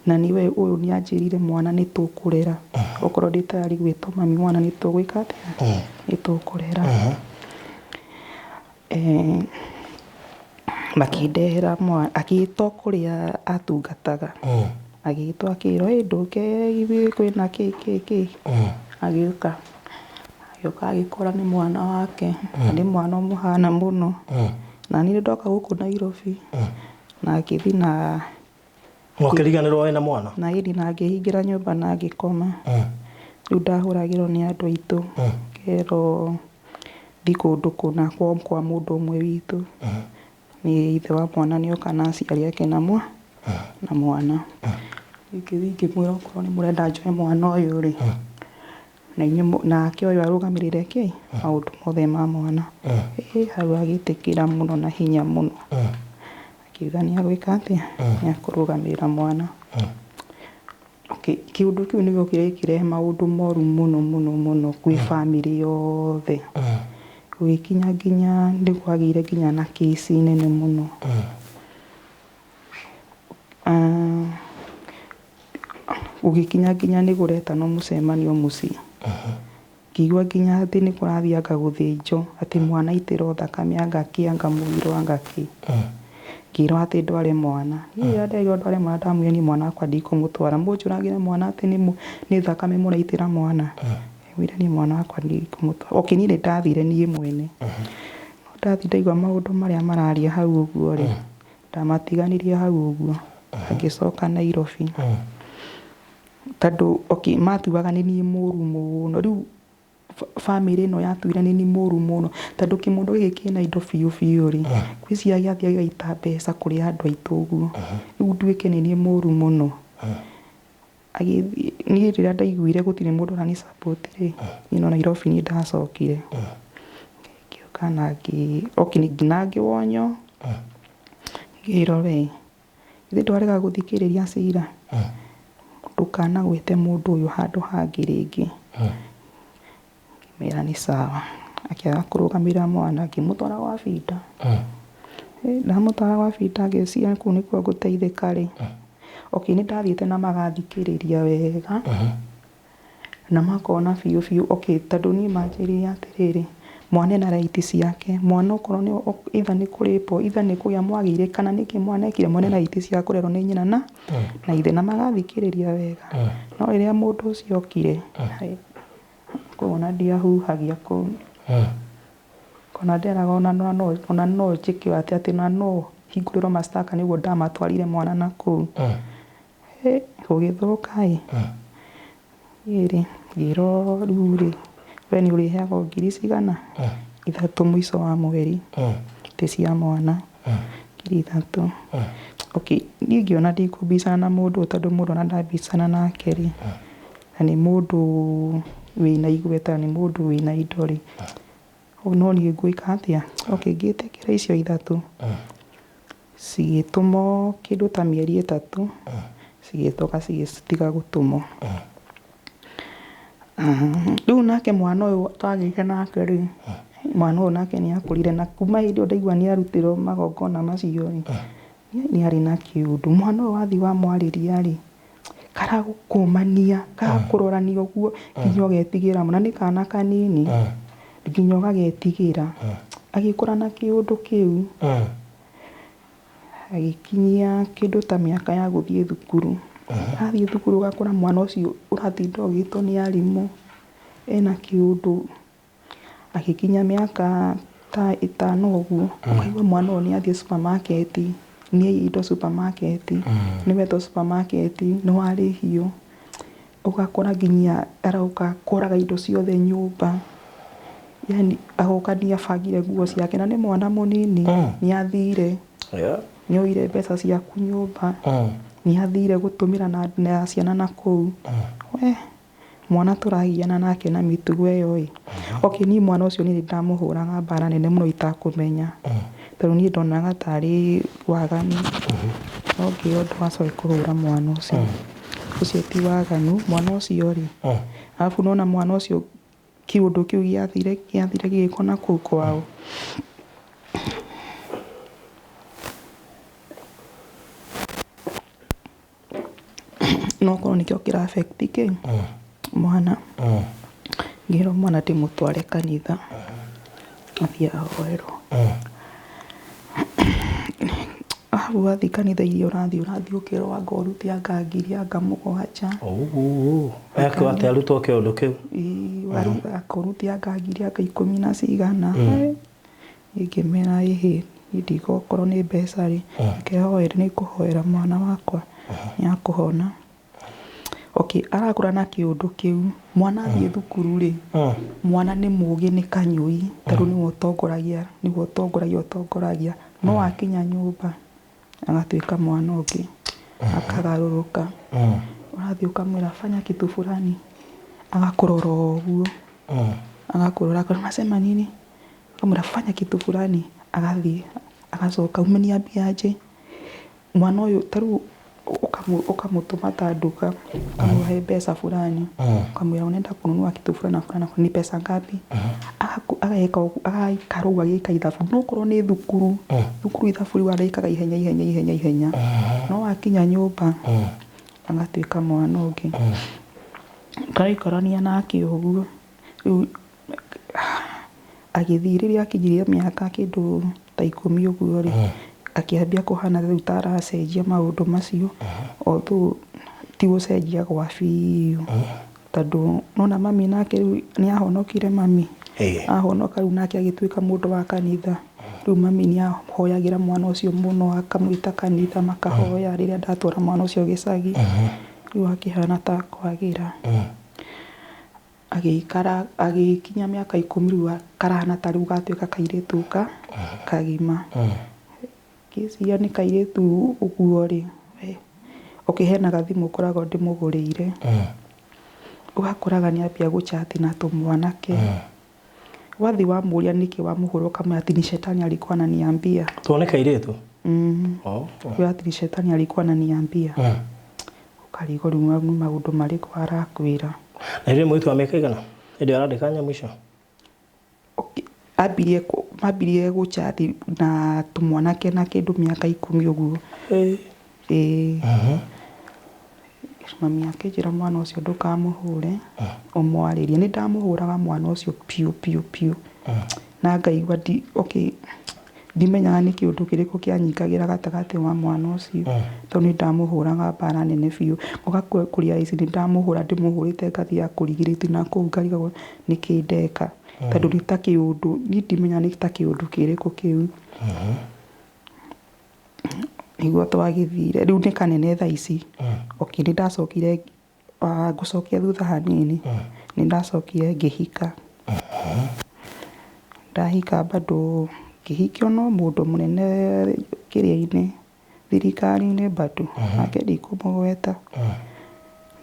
Na niĩ ũyũ nĩ anjĩrire mwana nĩ tũkũrera. Okorwo ndĩ tayari gwĩtwo mami mwana nĩ tũgwĩka atĩa? Nĩ tũkũrera. Makĩndehera mwana, agĩtwo kũrĩa atungataga. Agĩtwo akĩrwo ĩ ndũke kwĩna kĩ kĩ kĩ. Agĩũka. Agĩũka agĩkora nĩ mwana wake, na nĩ mwana ũmũhana mũno. Na niĩ ndoka gũkũ Nairobi na ngĩthiĩ na Ũkĩriganĩrwo wĩna mwana? Na ĩni na ngĩhingĩra nyũmba na ngĩkoma. Rĩu ndahũragĩrwo nĩ andũ aitũ, ngerwo thiĩ kũndũ kũna kwa mũndũ ũmwe witũ. Nĩ ithe wa mwana nĩoka na aciari ake na mwana. Ngĩthiĩ ngĩmwĩra okorwo nĩ mũrenda njoe mwana ũyũ rĩ, na inyuĩ nake ũyũ arũgamĩrĩre kĩ maũndũ mothe ma mwana. Ĩ hau agĩtĩkĩra mũno na hinya mũno. Akiuga nĩ agwĩka atĩa? Nĩ akũrũgamĩrĩra mwana. Okay, kĩũndũ kĩu nĩgĩo kĩrekĩrehe maũndũ moru mũno mũno mũno kwĩ bamĩrĩ yothe. Gũgĩkinya nginya nĩ kwagĩire nginya na kĩci nene mũno. Gũgĩkinya nginya nĩ kũretanwo mũcemanio mũciĩ. Ngĩigua nginya atĩ nĩ kũrathiĩ anga gũthĩnjwo, atĩ mwana aitĩrwo thakame anga kĩ anga mũirũ anga kĩ. Ngĩrwo atĩ ndware mwana. Niĩ rĩrĩa nderirwo ndware mwana ndamwĩrire niĩ mwana wakwa ndikũmũtwara. Mũnjũragĩre mwana atĩ nĩ thakame mũraitĩra mwana. Ngĩmwĩra niĩ mwana wakwa ndikũmũtwara. Okay, niĩ nĩ ndathire niĩ mwene. No ndathiĩ ndaigua maũndũ marĩa mararia hau ũguo rĩ, ndamatiganirie hau ũguo. Ngĩcoka Nairobi. Tondũ okay, matuaga nĩ niĩ mũru mũno. Rĩu bamĩrĩ ĩno yatuire nĩ niĩ mũru mũno. Tondũ kĩmũndũ gĩkĩ kĩna indo biũ biũ rĩ, ngwĩciria gĩathiĩ gĩgaita mbeca kũrĩ andũ aitũ ũguo. Rĩu nduĩke nĩ niĩ mũru mũno. Agĩthiĩ, niĩ rĩrĩa ndaiguire gũtirĩ mũndũ ũrani support rĩ, niĩ no Nairobi niĩ ndacokire. Ngĩũka na ngĩ, okay na ngĩwonywo, ngĩrwo we, githĩ ndwarega gũthikĩrĩria cira? Ndũkanagwete mũndũ ũyũ handũ hangĩ rĩngĩ. Ngĩmera nĩ sawa. Akĩaga kũrũgamĩrĩra mwana, ngĩmũtwara gwa Binda. Ndamũtwara gwa Binda ngĩciria kũu nĩkuo ngũteithĩka rĩ, okay nĩ ndathiĩte na magathikĩrĩria wega, na makona biũ biũ okay tondũ niĩ manjĩrire atĩrĩrĩ, mwana ena right ciake, mwana okorwo nĩ either nĩ kũrĩpwo, either nĩ kũgĩa mwagĩire kana nĩkĩ mwana ekire, mwana ena right cia kũrerwo nĩ nyina na ithe, na magathikĩrĩria wega. No rĩrĩa mũndũ ũcio okire, kũu ona ndiahuhagia kũu. Ona nderaga ona ona no njĩke atĩa atĩ ona no hingũrĩrwo mashtaka nĩguo ndamatwarire mwana na kũu. Gũgĩthũka ĩ, niĩ rĩ, ngĩrwo rĩu rĩ, we nĩ ũrĩheagwo ngiri cigana? 3 mũico wa mweri, ti cia mwana, 3,000. Okay, niĩ ngĩona ndikũbicana na mũndũ ũyũ tondũ mũndũ ona ndabicana nake rĩ, na nĩ mũndũ wĩna igweta, nĩ mũndũ wĩna indo rĩ, no niĩ ngwĩka atĩa? Okay, ngĩtĩkĩra icio 3. Cigĩtũmwo kĩndũ ta mĩeri 3, cigĩcoka cigĩtiga gũtũmwo. Rĩu nake mwana ũyũ twagĩire nake rĩ, mwana ũyũ nake nĩ akũrire na kuma hĩndĩ ĩyo ndaigua nĩ arutĩrwo magongona macio rĩ, nĩ arĩ na kĩũndũ. Mwana ũyũ wathiĩ wamwarĩria rĩ, karagũkũmania, karagũkũrorania ũguo nginya ũgetigĩra mũno. Na nĩ kana kanini, nginya ũgagetigĩra. Agĩkũra na kĩũndũ kĩu, agĩkinyia kĩndũ ta mĩaka ya gũthiĩ thukuru. Athiĩ thukuru ũgakora mwana ũcio ũratinda ũgĩtwo nĩ arimũ, ena kĩũndũ. Agĩkinya mĩaka ta 5 ũguo, ũkaigua mwana ũyũ nĩ athiĩ supermarket, nĩ aiya indo supermarket, nĩ wetwo supermarket, nĩ warĩhio. Ũgakora nginya aroka kũraga indo ciothe nyũmba. Yaani agoka nĩ abangire nguo ciake na nĩ mwana mũnini, nĩ athire. Nĩ oire mbeca ciaku nyũmba, nĩ athire gũtũmĩra na ciana na kũu. We, mwana tũragiana nake na mĩtugo ĩyo ĩ. Okay, niĩ mwana ũcio niĩ ndamũhũraga mbara nene mũno itakũmenya. Tondũ niĩ ndonaga tarĩ waganu. No ngĩrwo ndũgacoke kũhũra mwana ũcio. Ũcio ti waganu, mwana ũcio rĩ, arabu nĩwona mwana ũcio kĩũndũ kĩu gĩathire gĩathire gĩgĩkwo na kũu kwao. No korwo nĩkĩo kĩra affect kĩ mwana. Ngĩrwo mwana ndĩmũtware kanitha athiĩ ahoerwo. Hau wathiĩ kanitha iria ũrathiĩ ũrathiĩ ũkerwo anga ũrute anga ngiri anga 7. Ekwo atĩa arutwo kĩũndũ kĩu? Ĩĩ, anga ũrute anga ngiri anga 10 na cigana. Niĩ ngĩmera ĩhĩ, niĩ ndigũkorwo nĩ mbeca rĩ, reke hoere, nĩ ngũhoera mwana wakwa nĩ akũhona. Okay, arakũra na kĩũndũ kĩu. Mwana athiĩ thukuru rĩ, mwana nĩ mũgĩ nĩ kanyũi, tondũ nĩwe ũtongoragia, nĩwe ũtongoragia ũtongoragia. No akinya nyũmba, agatuĩka mwana ũngĩ, akagarũrũka. Ũrathiĩ ũkamwĩra fanya kitu fulani, agakũrora ũguo. Agakũrora, akoiga unasema nini? Ũkamwĩra fanya kitu fulani, agathiĩ, agacoka umeniambia aje? Mwana ũyũ ta rĩu ũkamũtũma ta nduka, ũkamũhe mbeca fulani, ũkamwĩra unaenda kununua kitu fulani na fulani, ni pesa ngapi? Ageka ũguo, agaikara ũguo agĩka ithabu. No okorwo nĩ thukuru, thukuru ithabu rĩu arĩkaga ihenya ihenya ihenya ihenya. No akinya nyũmba, agatuĩka mwana ũngĩ. Tũraikarania nake ũguo, rĩu agĩthiĩ rĩrĩa akinyirie mĩaka kĩndũ ta 10 ũguo rĩ, akĩambia kũhana rĩu ta aracenjia maũndũ macio, although ti gũcenjia gwa biũ. Tondũ nona mami nake rĩu nĩ ahonokire mami. Ĩĩ. Ahonoka rĩu nake agĩtuĩka mũndũ wa kanitha. Rĩu mami nĩ ahoyagĩra mwana ũcio mũno, akamwĩta kanitha makahoya rĩrĩa ndatwara mwana ũcio gĩcagi. Rĩu akĩhana ta kwagĩra. Agĩikara, agĩkinya mĩaka 10 rĩu karahana ta rĩu gatuĩka kairĩtu ka kagima. Ngĩciria nĩ kairĩtu ũguo rĩ, okay hena gathimũ ngoragwo ndĩmũgũrĩire. Ũgakoraga nĩ ambia gũ chat na tũmwanake. Wathiĩ wamũria nĩkĩ wamũhũra ũkamwĩra ati ni shetani alikuwa ananiambia. Tuone kairĩtu. Oh. Kwĩra ati ni shetani alikuwa ananiambia. Ũkarigwo rĩu nĩ maũndũ marĩkũ arakwĩra. Na rĩrĩ mũirĩtu wa mĩaka igana hĩndĩ ĩyo arandĩka nyamũ icio? Okay, mambirie gũ chat na tũmwanake na kĩndũ mĩaka 10 ũguo. Ĩĩ. Mami akĩnjĩra mwana ũcio ndũkamũhũre, ũmwarĩrie. Nĩ ndamũhũraga mwana ũcio piũ piũ piũ. Na ngaigua okay, ndimenyaga nĩ kĩũndũ kĩrĩkũ kĩanyingagĩra gatagatĩ wa mwana ũcio. Tondũ nĩ ndamũhũraga mbara nene biũ. Ngoka kũrĩa ici nĩ ndamũhũra ndĩmũhũrĩte ngathiĩ akũrigĩrĩtie na kũu ngarigagwo nĩkĩ ndeka. Tondũ nĩ ta kĩũndũ, niĩ ndimenyaga nĩ ta kĩũndũ kĩrĩkũ kĩu. Nĩguo twagĩthire. Rĩu nĩ kanene thaa ici. Okay, nĩ ndacokire, ngũcokia thutha hanini. Nĩ ndacokire ngĩhika. Ndahika bado ngĩhikio no mũndũ mũnene kĩrĩa-inĩ, thirikari-inĩ bado, nake ndikũmũgweta.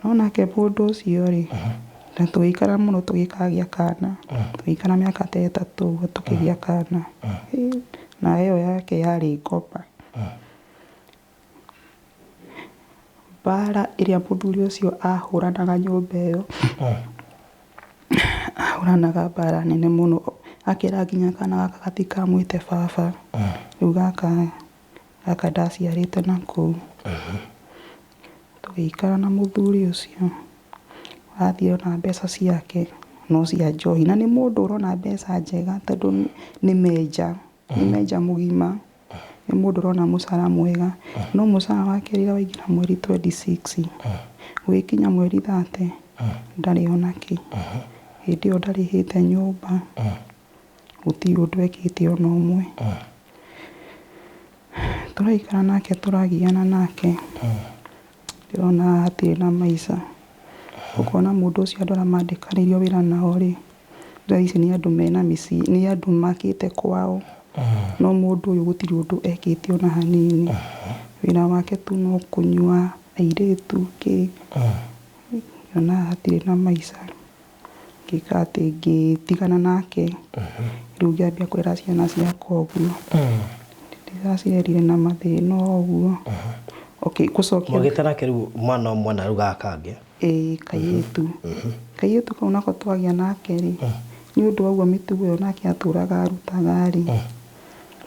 No nake mũndũ ũcio rĩ, na tũgĩikara mũno tũgĩkagĩa kana. Tũgĩikara mĩaka ta 3 ũguo tũkĩgĩa kana. Na ĩyo yake yarĩ ngoma. Mbara ĩrĩa mũthuri ũcio ahũranaga nyũmba ĩyo, ahũranaga mbara nene mũno. Akera nginya kana gaka gatikamwĩte baba. Rĩu gaka ndaciarĩte na kũu. Tũgĩikara na mũthuri ũcio. Athiĩ ona mbeca ciake no cia njohi. Na nĩ mũndũ ũrona mbeca njega tondũ nĩ menja. Nĩ menja mũgima. Nĩ mũndũ ũrona mũcara mwega. No mũcara wake rĩrĩa waingĩra mweri 26, gũgĩkinya mweri 30, ndarĩ ona kĩ. Hĩndĩ ĩyo ndarĩhĩte nyũmba. Gũtirĩ ũndũ ekĩte ona ũmwe. Tũraikara nake, tũragiana nake. Ndĩrona hatirĩ na maica. Ũkona mũndũ ũcio andũ arĩa mandĩkanĩirio wĩra nao rĩ, thaa ici nĩ andũ mena mĩciĩ, nĩ andũ makĩte kwao. No mũndũ ũyũ gũtirĩ ũndũ ekĩte ona hanini. Wĩra wake tu no kũnyua airĩtu kĩ. Ngĩona hatirĩ na maica. Ngĩka atĩ ngĩtigana nake. Rĩu ngĩambia kũrera ciana ciakwa ũguo. Ndĩracirerire na mathĩna o ũguo. Okay, gũcokia Mwagĩte nake rĩu mwana ũmwe na rĩu gaka kangĩ. Ĩĩ, kairĩtu. Kairĩtu kau nako twagĩa nake rĩ, nĩ ũndũ wa ũguo mĩtugo ĩyo nake atũraga arutaga rĩ,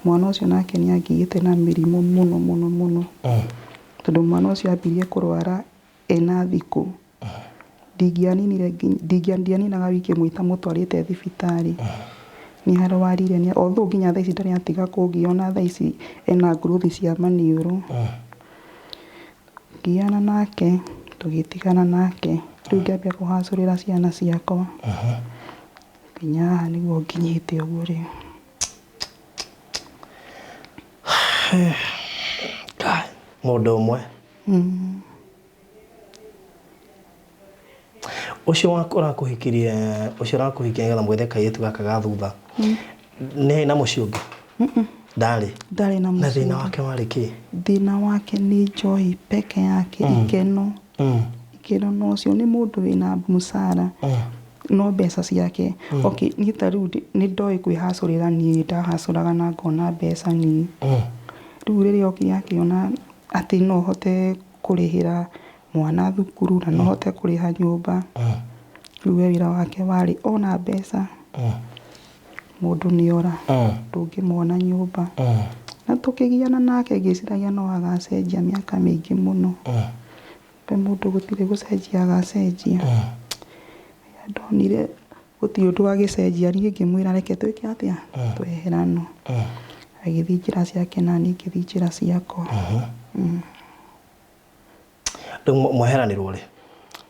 mwana ũcio nake nĩ angĩgĩte na mĩrimũ mũno mũno mũno. Tondũ mwana ũcio ambirie kũrwara ena thikũ. Ndingĩaninire ndianinaga wiki ĩmwe itamũtwarĩte thibitarĩ. Nĩ arwarire, although nginya thaa ici ndarĩ atiga kũngia, ona thaa ici ena growth cia maniũrũ. Ngĩgiana nake, tũgĩtigana nake. Rĩu ngĩambia kũhacũrĩra ciana ciakwa. Nginya haha nĩguo nginyĩte ũguo rĩu. Mũndũ ũmwe. Ũcio ũrakũhikirie, ũcio ũrakũhikia nĩgetha mwethe kairĩtu gaka ga thutha. Nĩ na mũciĩ ũngĩ? Ndarĩ. Ndarĩ na Na mũciĩ thĩna ũngĩ. wake warĩ kĩ? Thĩna wake nĩ njohi peke yake, ikeno. Ikeno no ũcio nĩ mũndũ wĩna mũcara. No mbeca ciake. Okay, niĩ ta rĩu nĩ ndoĩ kwĩhacũrĩra niĩ, ndahacũraga na ngona mbeca niĩ. Rĩu rĩrĩa okire akĩona atĩ no hote kũrĩhĩra mwana thukuru na no hote kũrĩha nyũmba. Rĩu we wĩra wake warĩ ona mbeca. Mũndũ nĩ ora. Ndũngĩmuona nyũmba. Na tũkĩgiana nake ngĩciragia no agacenjia mĩaka mĩingĩ mũno. Pe mũndũ gũtirĩ gũcenjia agacenjia. Ndonire gũtirĩ ũndũ agĩcenjia, niĩ ngĩmwĩra reke twĩke atĩa? Tweherano. Agĩthiĩ njĩra ciake na niĩ ngĩthiĩ njĩra ciakwa. Rĩu mweheranirwo rĩ?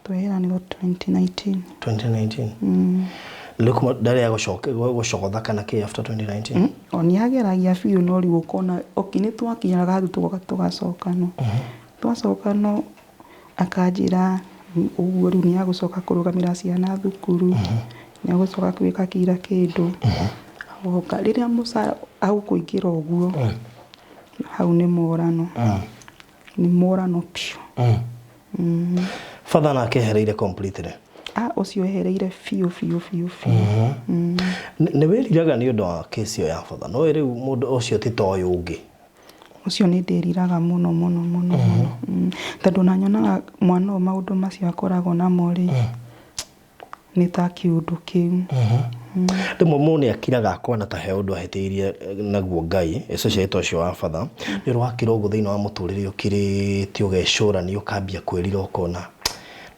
Tweheranirwo 2019. 2019. Rĩu kuma ndarĩ ya gũcogotha kana kĩ after 2019? O nĩ ageragia biũ, no rĩu ũkona, okay, nĩ twakinyaga handũ tũgoka tũgacokano. Twacokano akanjĩra ũguo rĩu nĩ agũcoka kũrũgamĩra ciana thukuru, nĩ agũcoka gwĩka kira kĩndũ. Oka rĩrĩa mũcara agũkũingĩra ũguo, hau nĩ morano, nĩ morano biũ. Father nake ehereire completely? Ah, ũcio ehereire biũ biũ biũ biũ. Nĩ wĩriraga nĩ ũndũ wa kesi ĩyo ya father? No rĩu mũndũ ũcio ti ta ũyũ ũngĩ. Ũcio nĩ ndĩriraga mũno mũno mũno mũno. Tondũ na nyonaga mwana ũyũ maũndũ macio akoragwo namo rĩ, nĩ ta kĩũndũ kĩu. Rĩmwe mũndũ nĩ akiraga akona ta he ũndũ ahĩtĩirie naguo Ngai, especially ta ũcio wa batha. Nĩ ũrĩ wakira ũguo thĩinĩ wa mũtũrĩre, ũkirĩte, ũgecũrania, ũkambia kwĩrira, ũkona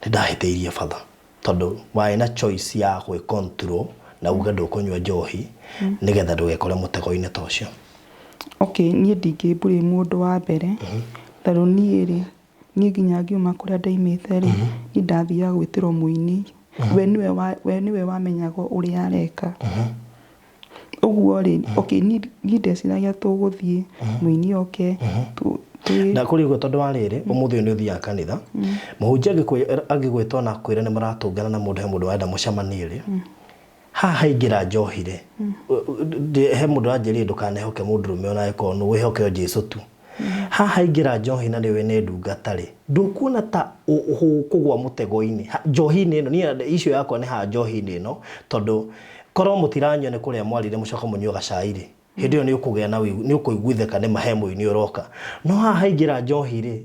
nĩ ndahĩtĩirie batha, tondũ warĩ na choice ya gwĩ control na uge ndũkũnyua njohi nĩgetha ndũgekore mũtego-inĩ ta ũcio? Okay, niĩ ndingĩmbũrĩ mũndũ wa mbere, tondũ niĩ rĩ, niĩ nginya ngiuma kũrĩa ndaimĩte rĩ, niĩ ndathiaga gwĩtĩrwo mũini. We nĩwe wamenyaga ũrĩa areka ũguo rĩ. Okay, niĩ ndeciragia tũgũthiĩ mũini oke Na kũrĩ ũguo, tondũ wa rĩrĩ, ũmũthĩ ũyũ nĩ ũthiaga kanitha, mũhunjia angĩgwĩta ona akwĩre nĩ mũratũngana na mũndũ, he mũndũ warenda mũcemanie rĩ, haha haingĩra njohi rĩ, he mũndũ wanjĩrire ndũkanehoke mũndũrũme ona angĩkorwo nũ, wĩhoke o Jesũ tu. Haha haingĩra njohi na nĩũĩ nĩ ndungata rĩ, ndũkuona ta ũkũgwa mũtego-inĩ njohi-inĩ ĩno? Niĩ icio yakwa nĩ haha njohi-inĩ ĩno, tondũ korwo mũtiranyua nĩ kũrĩa mwarire mũcoka mũnyue gacai rĩ, hĩndĩ ĩyo nĩ ũkũgĩa na nĩ ũkũiguithĩka nĩ ma he mũini ũroka. No haha haingĩra njohi rĩ,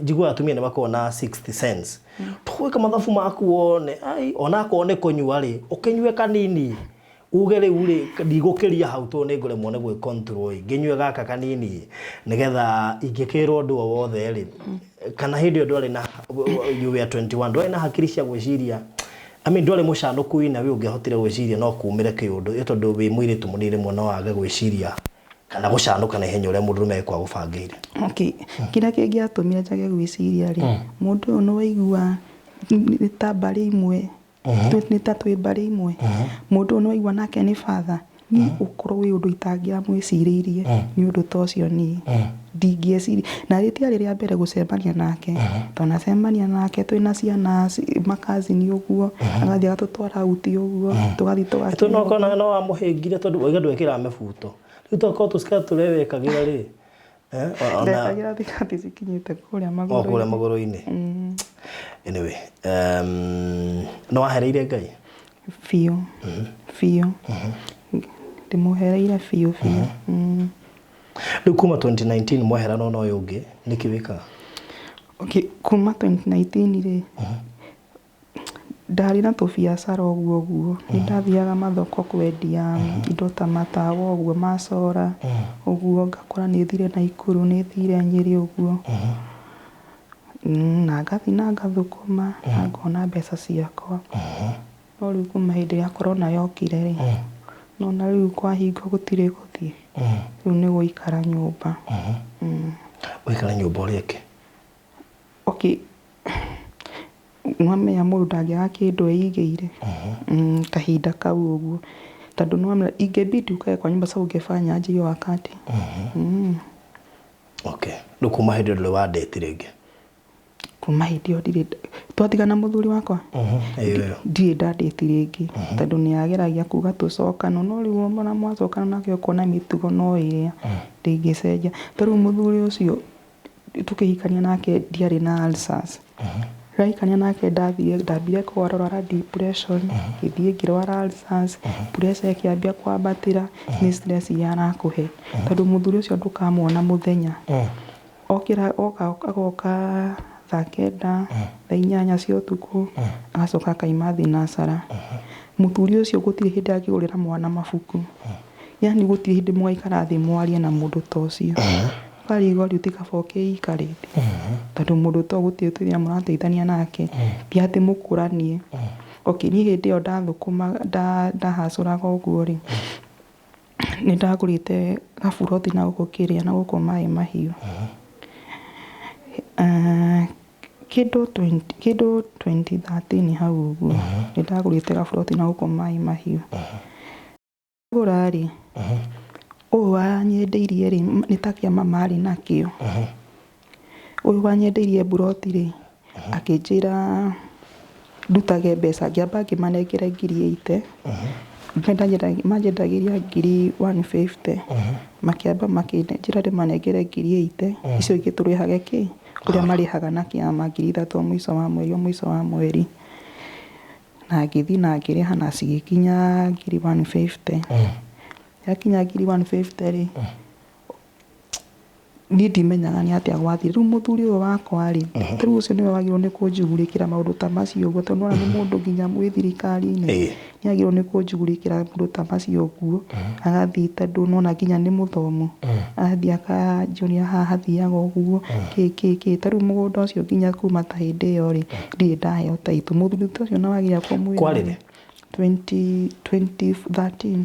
njiguaga atumia nĩ makoragwo na sixth sense, tũgwĩka mathabu maku wone ai onakorwo nĩ kũnyua rĩ, ũkĩnyue kanini, uge rĩu rĩ, ndigũkĩria hau tondũ nĩ ngũremwo nĩ gwĩ control ĩ, ngĩnyue gaka kanini nĩgetha ingĩkĩrwo ũndũ o wothe rĩ. Kana hĩndĩ ĩyo ndwarĩ na, you were 21, ndwarĩ na hakiri cia gwĩciria? I mean, ndwarĩ mũcanũku ina we ũngĩahotire gwĩciria no kumĩre kĩũndũ ĩ, tondũ wĩ mũirĩtu mũnini rĩmwe no wage gwĩciria kana gũcanũka na ihenya ũrĩa mũndũrũme agĩkorwo agũbangĩire. Okay, kĩrĩa kĩngĩatũmire njage gwĩciria rĩ, mũndũ ũyũ nĩ waigua nĩ ta mbarĩ imwe, nĩ ta twĩ mbarĩ imwe. Mũndũ ũyũ nĩ waigua nake nĩ father, niĩ ũkorwo wĩ ũndũ itangĩamwĩcirĩirie nĩ ũndũ ta ũcio, niĩ ndingĩeciria. Na rĩtiarĩ rĩa mbere gũcemania nake, twanacemania nake twĩna ciana makazini ũguo, agathiĩ agatũtwara out ũguo, tũgathiĩ. Tondũ no kona no wamũhĩngire, tondũ waiga ndwekĩraga mĩbuto, rĩu tokorwo tũcikati tũrĩa wekagĩra rĩ, ona Ndekagĩra thikati cikinyĩte kũrĩa o kũrĩa magũrũ-inĩ. Magũrũ-inĩ. Anyway, nĩ wahereire Ngai? Biũ biũ, ndĩmũhereire biũ biũ. Rĩu kuma 2019 mweherana na ũyũ ũngĩ, nĩkĩ wĩkaga? Okay, kuma 2019 rĩ, ndarĩ na tũbiacara ũguo ũguo, nĩ ndathiaga mathoko kwendia indo ta matawa ũguo, macora ũguo, ngakora nĩ thire Naikuru, nĩ thire Nyĩrĩ ũguo. Na ngathiĩ na ngathũkũma na ngona mbeca ciakwa. No rĩu kuma hĩndĩ ĩrĩa corona yokire rĩ, nona rĩu kwahingwo gũtirĩ gũthiĩ, rĩu nĩ gũikara nyũmba. Ũikare nyũmba ũrĩa ĩngĩ? Okay, nwamenya mũndũ ndangĩaga kĩndũ eigĩire kahinda kau ũguo, tondũ nwamenya ingebidi ukae kwa nyumba, sasa ungefanya aje hiyo wakati? Okay, rĩu kuma hĩndĩ ĩyo ndũrĩ wa date rĩngĩ? Kuma hĩndĩ ĩyo ndirĩ twatigana mũthuri wakwa. Ĩyo ĩyo. Ndirĩ ndandĩti rĩngĩ, tondũ nĩ ageragia kuga tũcokano, no rĩu ona mwacokana nake ũkona mĩtugo no ĩrĩa ndĩngĩcenjia. Ta rĩu mũthuri ũcio tũkĩhikania nake ndiarĩ na ulcers. Ndahikania nake ndathire ndambire kũrwara depression, ngĩthiĩ ngĩrwara ulcers, pressure ĩkĩambia kwambatĩra nĩ stress iria arakũhe, tondũ mũthuri ũcio ndũkamuona mũthenya, okĩra oka agoka thaa 9, thaa 8 cia ũtukũ, agacoka akaima thinacara. Mũthuri ũcio gũtirĩ hĩndĩ angĩgũrĩra mwana mabuku, yani gũtirĩ hĩndĩ mũgaikara thĩ mwarie na mũndũ ta ũcio. Ũkarigwo rĩu ti kaba ũkĩikarĩte, tondũ mũndũ ta ũyũ gũtirĩ tũrĩa mũrateithania nake, ti atĩ mũkũranie. Okay, niĩ hĩndĩ ĩyo ndathũkũma, ndahacũraga ũguo rĩ, nĩ ndagũrĩte gaburoti na gũkũ kĩrĩa na gũkũ Maĩ Mahiũ. Kĩndũ 20 kĩndũ 2013 hau ũguo nĩ ndagũrĩte gaburoti na gũkũ Maĩ Mahiũ. Gũra rĩ, ũyũ wanyendeirie rĩ, nĩ ta kĩama marĩ nakĩo. Ũyũ wanyendeirie mburoti rĩ, akĩnjĩra ndutage mbeca, ngĩamba ngĩmanengere 80,000. Manjendagĩria 150,000. Makĩamba makĩnjĩra ndĩmanengere 80,000, icio ingĩ tũrĩhage kĩ ũrĩa marĩhaga na kĩama 3,000 o mũico wa mweri o mũico wa mweri. Na ngĩthiĩ na ngĩrĩha na cigĩkinya 150,000. Yakinya 150,000 rĩ, niĩ ndimenyaga nĩ atĩa gwathire. Rĩu mũthuri ũyũ wakwa rĩ, rĩu ũcio nĩwe wagĩrĩirwo nĩ kũnjugurĩkĩra maũndũ ta macio ũguo, tondũ nĩwona nĩ mũndũ nginya wĩ thirikari-inĩ. Nĩ agĩrĩirwo nĩ kũnjugurĩkĩra maũndũ ta macio ũguo, agathiĩ tondũ nĩwona nginya nĩ mũthomu, agathiĩ akanjonia haha hathiaga ũguo, kĩ kĩ kĩ. Ta rĩu mũgũnda ũcio nginya kuma ta hĩndĩ ĩyo rĩ, ndirĩ ndaheo title. Mũthuri ta ũcio nĩwagĩrĩirwo kũmwĩra. Kwarĩ rĩ? 2013.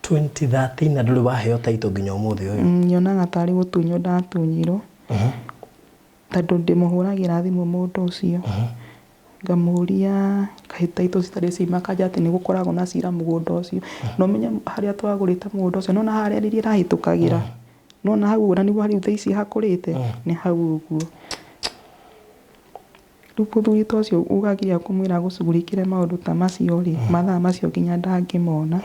2013 na ndũrĩ waheo title nginya ũmũthĩ ũyũ? Nyonaga tarĩ gũtunywo ndatunyirwo, tondũ ndĩmũhũragĩra thimũ mũndũ ũcio, ngamũria kaĩ title citarĩ ciuma, akanjĩra atĩ nĩ gũkoragwo na cira mũgũnda ũcio. Na ũmenye harĩa twagũrĩte mũgũnda ũcio, nĩwona harĩa riri ĩrahĩtũkagĩra, nĩwona hau ũguo, na nĩguo rĩu thaa ici hakũrĩte, nĩ hau ũguo. Rĩu mũthuri ta ũcio ũgagiria kũmwĩra agũcugurikĩre maũndũ ta macio rĩ, mathaa macio nginya ndangĩmona,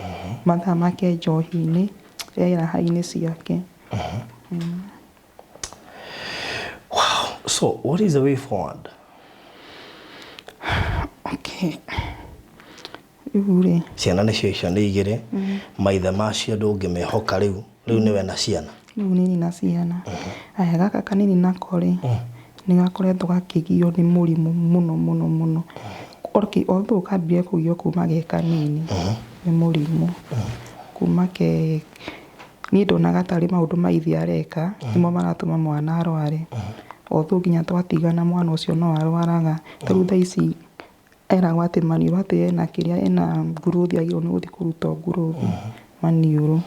mathaa make njohi-inĩ, e raha-inĩ ciake. Wow. So what is the way forward? Okay. Rĩu rĩ, Ciana nĩcio icio nĩ igĩrĩ, maithe macio ndũngĩmehoka rĩu, rĩu nĩwe na ciana. Rĩu nini na ciana. Aya gaka kanini nako rĩ, nĩ gakoretwo gakĩgio nĩ mũrimũ mũno mũno mũno. Okay, although kambire kũgio kuma ge kanini nĩ mũrimũ. Kuma ke niĩ ndonaga tarĩ maũndũ ma ithe areka nĩmo maratũma mwana arware. Although nginya twatigana mwana ũcio no arwaraga. Ta rĩu thaa ici eragwo atĩ maniũrũ atĩ ena kĩrĩa ena growth agĩrĩirwo nĩ gũthiĩ kũrutwo growth maniũrũ.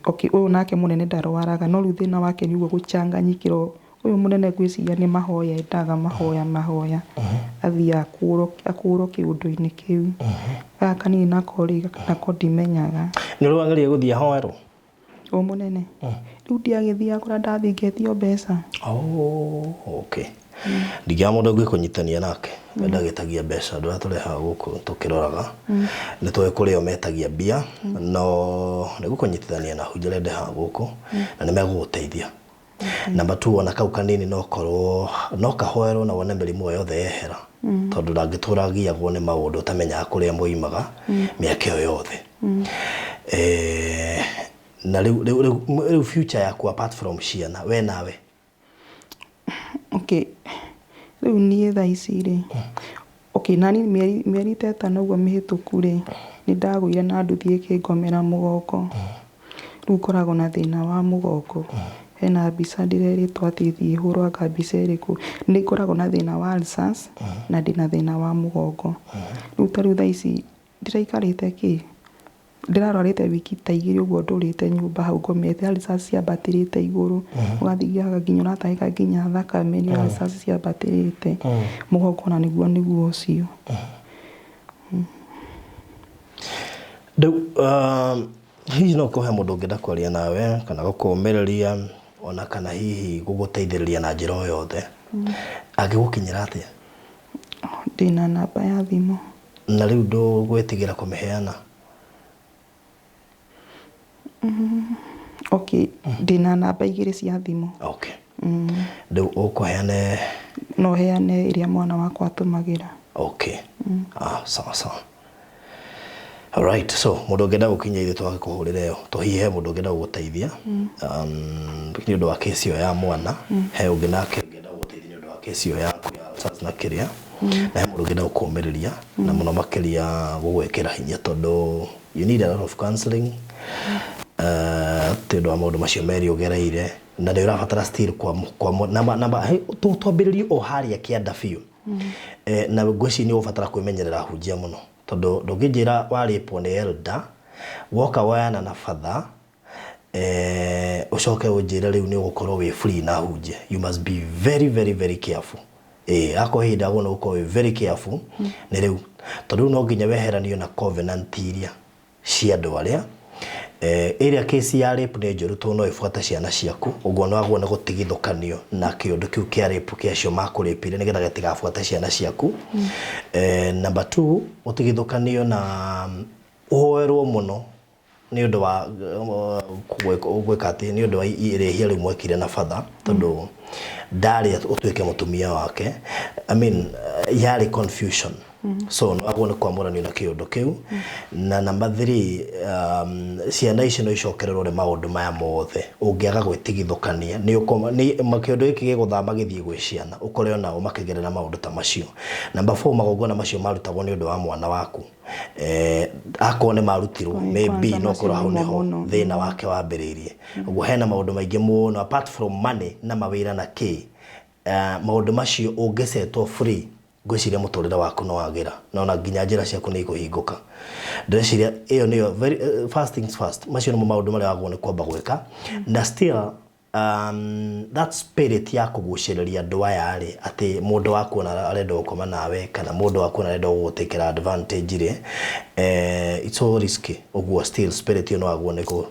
Okay, ũyũ nake mũnene ndarwaraga no rĩu thĩna wake nĩ ũguo gũchanganyikĩrwo. Ũyũ mũnene ngwĩciria nĩ mahoya endaga mahoya mahoya. Athiĩ akũrwo kĩũndũ-inĩ kĩu. Gaka kanini nako rĩ, nako ndimenyaga. Nĩ ũrĩ wageria gũthiĩ ahoerwo? Ũyũ mũnene? Rĩu ndiagĩthiaga kũrĩa ndathiĩ ngetio mbeca. Oh, okay. Ndingĩaga mũndũ ũngĩkũnyitania nake ndagĩtagia mbeca andũ arĩa tũrehaga gũkũ tũkĩroraga nĩ tũĩ kũrĩa metagia mbia, no nĩ gũkũnyitithania na hunja arĩa ndehaga gũkũ na nĩ megũgũteithia. Number 2, ona kau kanini no korwo no kahoerwo na wone mĩrimũ ĩyo yothe yehera, tondũ ndangĩtũra agiagwo nĩ maũndũ ũtamenyaga kũrĩa moimaga mĩaka ĩyo yothe. Na rĩu rĩu rĩu future yaku apart from ciana, we nawe? Okay, rĩu niĩ thaa ici rĩ, okay, nani mĩeri ta ĩtano ũguo mĩhĩtũku rĩ, nĩ ndagũire na nduthi ĩkĩngomera mũgongo. Rĩu ngoragwo na thĩna wa mũgongo. Hena mbica ndĩrerĩtwo atĩ thiĩ hũrwo anga mbica ĩrĩkũ. Nĩ ngoragwo na thĩna wa ulcers na ndĩna thĩna wa mũgongo. Rĩu ta rĩu thaa ici ndĩraikarĩte kĩ ndĩrarwarĩte wiki ta 2 ũguo ndũrĩte nyũmba hau ngomete, ulcers ciambatĩrĩte igũrũ, ũgathiaga nginya ũratahĩka nginya thakame nĩ ulcers ciambatĩrĩte. Mũgongo ona nĩguo nĩguo ũcio. Rĩu hihi no kũhe mũndũ ũngĩenda kwaria nawe kana gũkũũmĩrĩria ona kana hihi gũgũteithĩrĩria na njĩra o yothe, angĩgũkinyĩra atĩa? Ndĩna namba ya thimũ. Na rĩu ndũgwĩtigĩra kũmĩheana? Okay, ndĩna namba 2 cia thimũ. Okay. Rĩu ũkũheane? No heane ĩrĩa mwana wakwa atũmagĩra. Okay. Ah, sawa sawa. Alright, so mũndũ ũngĩenda gũkinya ithuĩ twagĩkũhũrĩra ĩyo, tũhihe mũndũ ũngĩenda gũgũteithia nĩ ũndũ wa kesi ĩyo ya mwana, he ũngĩ nake ũngĩenda gũgũteithia nĩ ũndũ wa kesi ĩyo yaku ya ulcers na kĩrĩa, na he mũndũ ũngĩenda gũkũũmĩrĩria na mũno makĩria gũgwĩkĩra hinya, tondũ you need a lot of counseling ti ũndũ wa maũndũ macio merĩ ũgereire, na nĩ ũrabatara still kwa na twambĩrĩrie o harĩa kĩanda biũ. Na ngwĩciria nĩ ũgũbatara kwĩmenyerera hunjia mũno, tondũ ndũngĩnjĩra warĩpwo nĩ elder woka woyana na batha, ũcoke ũnjĩre rĩu nĩ ũgũkorwo wĩ free na hunjia. You must be very very very careful. Ĩĩ, akorwo ihinda agwo nĩ gũkorwo wĩ very careful nĩ rĩu, tondũ rĩu no nginya weheranio na covenant iria cia andũ arĩa ĩrĩa case ya rape nĩ njũru tondũ no ĩbuate ciana ciaku. Ũguo no agwo nĩ gũtigithũkanio na kĩũndũ kĩu kĩa rape kĩa acio makũrĩpire nĩgetha gĩtigabuate ciana ciaku. Number 2, ũtigithũkanio na ũhoerwo mũno nĩ ũndũ wa gwĩka atĩ nĩ ũndũ wa rĩhia rĩu mwekire na batha, tondũ ndarĩ ũtuĩke mũtumia wake. I mean, yarĩ confusion, so no agwo nĩ kwamũranio na kĩũndũ kĩu. Na number 3, ciana ici no icokererwo nĩ maũndũ maya mothe ũngĩaga gwĩtigithũkania. Nĩ kĩũndũ gĩkĩ gĩgũthama gĩthiĩ gwĩ ciana, ũkore onao makĩgerera maũndũ ta macio. Number 4, magongona macio marutagwo nĩ ũndũ wa mwana waku, akorwo nĩ marutirwo, maybe kwanza no korwo hau macio nĩho nĩmo mũno. Thĩna wake wambĩrĩirie. Ũguo hena maũndũ maingĩ mũno apart from money na mawĩra na kĩ, maũndũ macio ũngĩsetwo free, ngwĩciria mũtũrĩre waku no wagĩra na ona nginya njĩra ciaku nĩ ikũhingũka. Ndĩreciria ĩyo nĩyo very, first things first, macio nĩmo maũndũ marĩa wagĩrĩirwo nĩ kwamba gwĩka. Na still, that spirit ya kũgucĩrĩria andũ aya rĩ, atĩ mũndũ wakuona arenda gũkoma nawe kana mũndũ wakuona arenda gũgũtĩkĩra advantage rĩ, it's so risky. Ũguo still spirit ĩyo no wagwo nĩ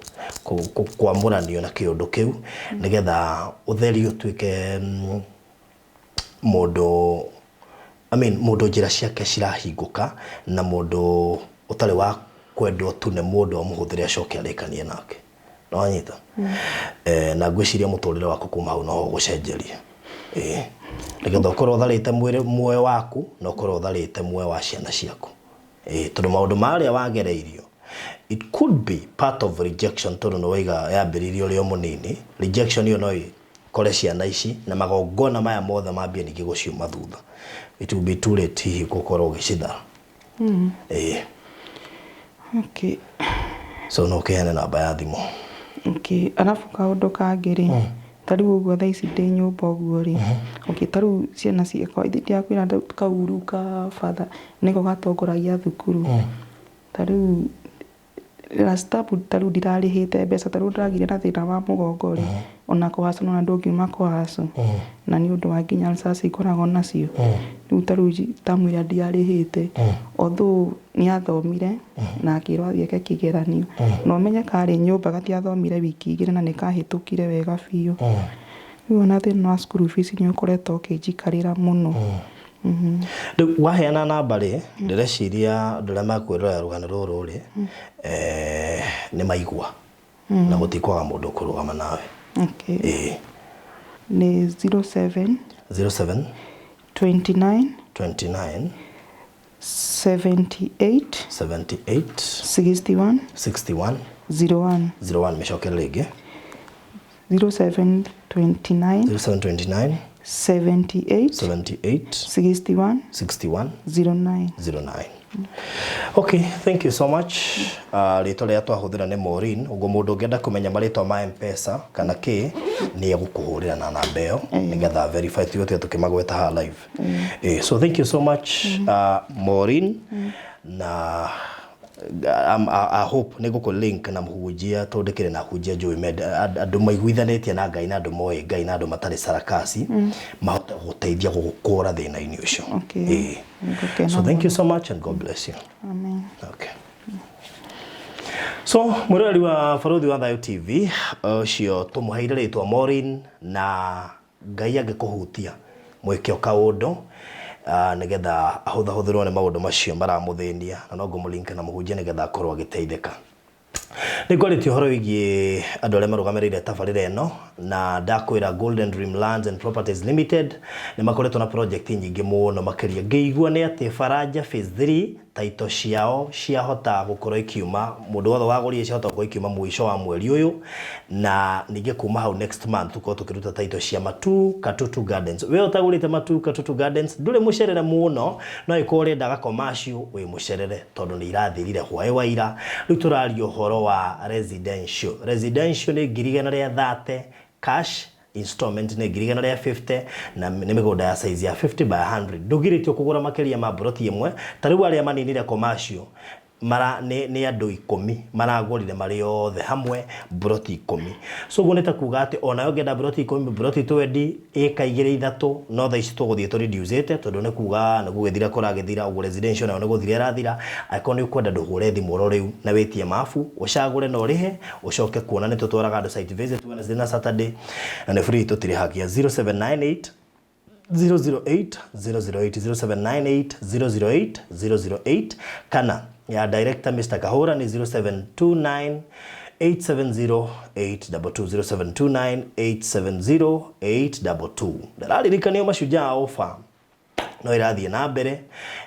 kwamũranio na kĩũndũ kĩu nĩgetha ũtherio ũtuĩke mũndũ, I mean, mũndũ njĩra ciake cirahingũka na mũndũ ũtarĩ wa kwendwo tu nĩ mũndũ amũhũthĩre acoke arĩkanie nake. Nĩwanyita? Na ngwĩciria mũtũrĩre waku kuma hau noho ũgũcenjeria, ĩĩ, nĩgetha ũkorwo ũtharĩte mwĩrĩ muoyo waku na ũkorwo ũtharĩte muoyo wa ciana ciaku, ĩĩ, tondũ maũndũ marĩa wagereirio, it could be part of rejection, tondũ nĩ waiga yambĩrĩirie ũrĩ o mũnini. Rejection ĩyo no ĩkore ciana ici na magongona maya mothe mambie ningĩ gũciuma thutha. It will be too late hihi gũkorwo ũgĩcithara, ĩĩ. So no ũkĩheane namba ya thimũ. Okay, arabu kaũndũ kangĩ rĩ, ta rĩu ũguo thaa ici ndĩ nyũmba ũguo rĩ, okay, ta rĩu ciana ciakwa ithe ndiakwĩra kau rĩu ka batha nĩko gatongoragia thukuru. Ta rĩu last term, ta rĩu ndirarĩhĩte mbeca, ta rĩu ndĩragire na thĩna wa mũgongo rĩ, ona kũhacwo nona ndũngiuma kũhacwo na nĩ ũndũ wa nginya ulcers ngoragwo nacio. Rĩu ta rĩu tamu ĩrĩa ndiarĩhĩte, although nĩ athomire na akĩrwo athiĩ eke kĩgeranio, na ũmenye karĩ nyũmba gatiathomire wiki 2 na nĩ kahĩtũkire wega biũ. Rĩu ona thĩna wa school fees nĩ ũkoretwo ũkĩnjikarĩra mũno. Rĩu waheana namba rĩ, ndĩreciria andũ arĩa makwĩrorera rũgano rũrũ rĩ, nĩ maigua na gũtikwaga mũndũ ũkũrũgama nawe. Okay. Nĩ 07 07 29 29 78 78 61 61 01. 01. Mĩcokere rĩngĩ. 07 29 0729 78 78 61 61 09. 09. Okay, thank you so much. Rĩtwa rĩrĩa twahũthĩra nĩ Maureen. Ũguo mũndũ ũngĩenda kũmenya marĩtwa ma M-Pesa kana kĩ, nĩ egũkũhũrĩra na namba ĩyo nĩgetha verify, tigwo tiga tũkĩmagweta haha live. So thank you so much, Maureen, na I hope nĩ ngũkũ link na mũhunjia, tondũ ndĩkĩrĩ na hunjia njũĩ andũ maiguithanĩtie na Ngai na andũ moĩ Ngai na andũ matarĩ sarakasi mahote gũgũteithia gũgũkũra thĩna-inĩ ũcio. Nĩngũkena So thank you mũno. so much and God bless you. Amen. Okay. So mwĩroreri wa Barũthi wa Thayũ TV, ũcio tũmũheire rĩtwa Maureen, na Ngai angĩkũhutia mwĩke o kaũndũ, nĩgetha ahũthahũthĩrwo nĩ maũndũ macio maramũthĩnia, na no ngũmũlink na mũhunjia nĩgetha akorwo agĩteithĩka. Nĩ ngwarĩtie ũhoro wĩgiĩ andũ arĩa marũgamĩrĩire tabarĩra ĩno, na ndakwĩra Golden Dream Lands and Properties Limited nĩ makoretwo na project nyingĩ mũno makĩria. Ngĩigua nĩ atĩ Faraja Phase 3 taito ciao ciahota gũkorwo ikiuma, mũndũ wothe wagũrire ciahota gũkorwo ikiuma mũico wa mweri ũyũ, na ningĩ kuma hau next month tũkorwo tũkĩruta taito cia Matu Katutu Gardens. We ũtagũrĩte Matu Katutu Gardens, ndũrĩ mũcerere mũno, no ĩkorwo ũrendaga commercial wĩ mũcerere, tondũ nĩ irathirire hwaĩ wa ira. Rĩu tũraria ũhoro wa residential. Residential nĩ 130,000 cash, installment nĩ 150,000, na nĩ mĩgũnda ya size ya 50 by 100. Ndũgirĩtio kũgũra makĩria ma mburoti ĩmwe. Ta rĩu arĩa maninire commercial Mara nĩ andũ 10 maragũrire marĩ othe hamwe mburoti 10. So ũguo nĩ ta kuga atĩ onawe ũngĩenda mburoti 10, mburoti 20, ĩka igĩrĩ ithatũ, no thaa ici tũgũthiĩ tũ reduce tondũ nĩ kuga nĩ gũgĩthira kũragĩthira. Ũguo residential nayo nĩ gũthira ĩrathira. Angĩkorwo nĩ ũkwenda, ndũhũre thimũ oro rĩu na wĩtie mabu, ũcagũre na ũrĩhe, ũcoke kuona nĩ tũtwaraga andũ site visit Wednesday na Saturday, na nĩ free, tũtirĩhagia. 0798 008 008, 0798 008 008, kana ya director Mr. Kahura ni 0729 870 822, 0729 870 822. Ndararirikanio Mashujaa offer no irathiĩ na mbere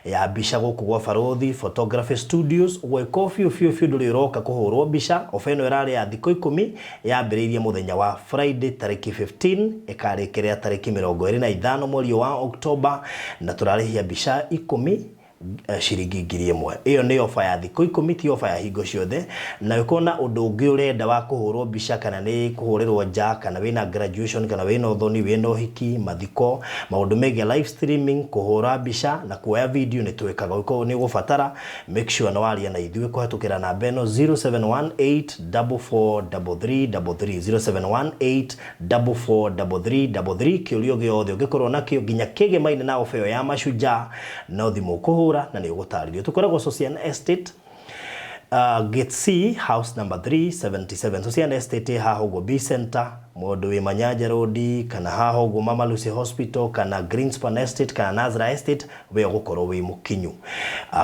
ya mbica gũkũ gwa Barothi Photography Studios. Gwĩka biũ biũ biũ, ndũrĩ ũroka kũhũrwo mbica. Ofa ĩno ĩrarĩ ya thikũ 10, yambĩrĩirie mũthenya wa Friday tarĩki 15, ĩkarĩkĩrĩra tarĩki 25 mweri wa Oktoba, na tũrarĩhia mbica 10 ciringi 1000. Ĩyo nĩ ofa ya thikũ 10, ti ofa ya hingo ciothe. Na ũkorwo na ũndũ ũngĩ ũrenda wa kũhũrwo mbica, kana nĩ kũhũrĩrwo nja, kana wĩna graduation, kana wĩna ũthoni, wĩna ũhiki, mathiko, maũndũ megiĩ live streaming, kũhũra mbica na kuoya video nĩ twĩkaga. Ũkorwo nĩ ũgũbatara, make sure nĩ waria na ithuĩ kũhetũkĩra namba ĩno, 0718443333, 0718443333. Kĩũrio gĩothe ũngĩkorwo nakĩo nginya kĩgemaine na ofa ĩyo ya Mashujaa, no thimũ ũkũhũra na nĩ ũgũtarĩrio. Tũkoragwo Socian Estate, Gate C, house number 377. Socian Estate haha ũguo B Center, mũndũ wĩ Manyanja Road, kana haha ũguo Mama Lucy Hospital, kana Greenspan Estate, kana Nazra Estate, we ũgũkorwo wĩ mũkinyu.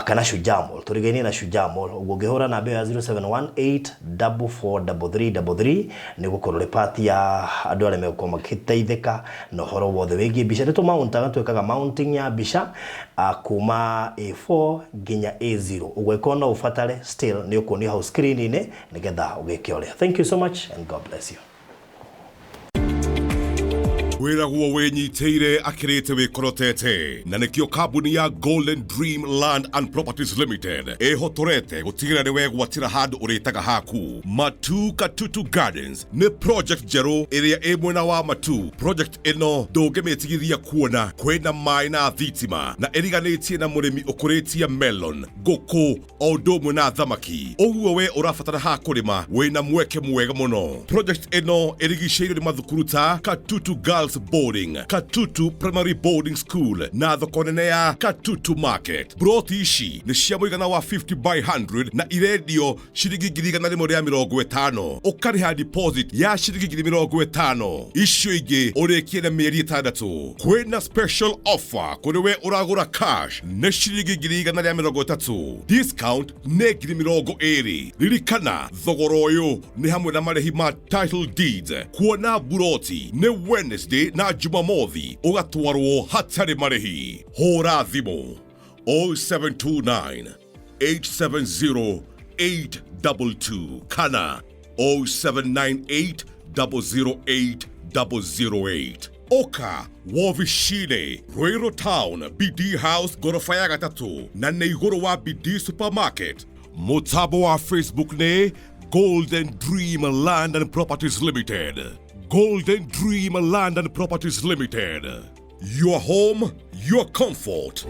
Kana Shujaa Mall, tũrigainie na Shujaa Mall. Ũguo ũngĩhũra namba ĩyo ya 0718443333, nĩ gũkorwo rĩ part ya andũ arĩa megũkorwo magĩteithĩka na ũhoro wothe wĩgiĩ mbica. Nĩ tũmauntaga, twĩkaga mounting ya mbica kuma A4 nginya A0. Ũguo ĩkorwo no ũbatare, still nĩ ũkuonio hau screen-inĩ nĩgetha ũgĩke ũrĩa. Thank you so much and God bless you. Wĩragwo wĩnyitĩire akĩrĩte wĩkorotete, na nĩkĩo kambuni ya Golden Dream Land and Properties Limited ĩhotorete gũtigĩrĩra nĩ wegwatĩra handũ ũrĩtaga haku. Matu Katutu Gardens nĩ project njerũ ĩrĩa ĩ mwena wa Matu. Project ĩno ndũngĩmĩtigithia kuona kwĩna maĩ na thitima, na ĩriganĩtie na mũrĩmi ũkũrĩtie melon, ngũkũ o ũndũ ũmwe na thamaki. Ũguo we ũrabatara ha kũrĩma, wĩna mweke mwega mũno. Project ĩno ĩrigicĩirio nĩ mathukuru ta Katutu Girls Boarding, Katutu Primary Boarding School na thoko nene ya Katutu Market. Broti ici nĩ cia mũigana wa 50 by 100 na irendio ciringi 150,000. Ũkarĩha deposit ya ciringi 50,000, icio ingĩ ũrĩkie na mĩeri 6. Kwĩna special offer kũrĩ we ũragũra cash, nĩ ciringi 130,000, discount nĩ 20,000. Ririkana thogora ũyũ nĩ hamwe na marĩhi ma title deeds. Kuona buroti nĩ Wednesday na Jumamothi, ũgatwarwo hatarĩ marĩhi. Hũra thimũ 0729 870 822 kana 0798 008 008. Oka wovicine Ruiru Town, BD House, gorofa ya gatatũ, na nĩ igũrũ wa BD Supermarket. Mũtambo wa Facebook nĩ Golden Dream Land and Properties Limited. Golden Dream Land and Properties Limited, your home, your comfort.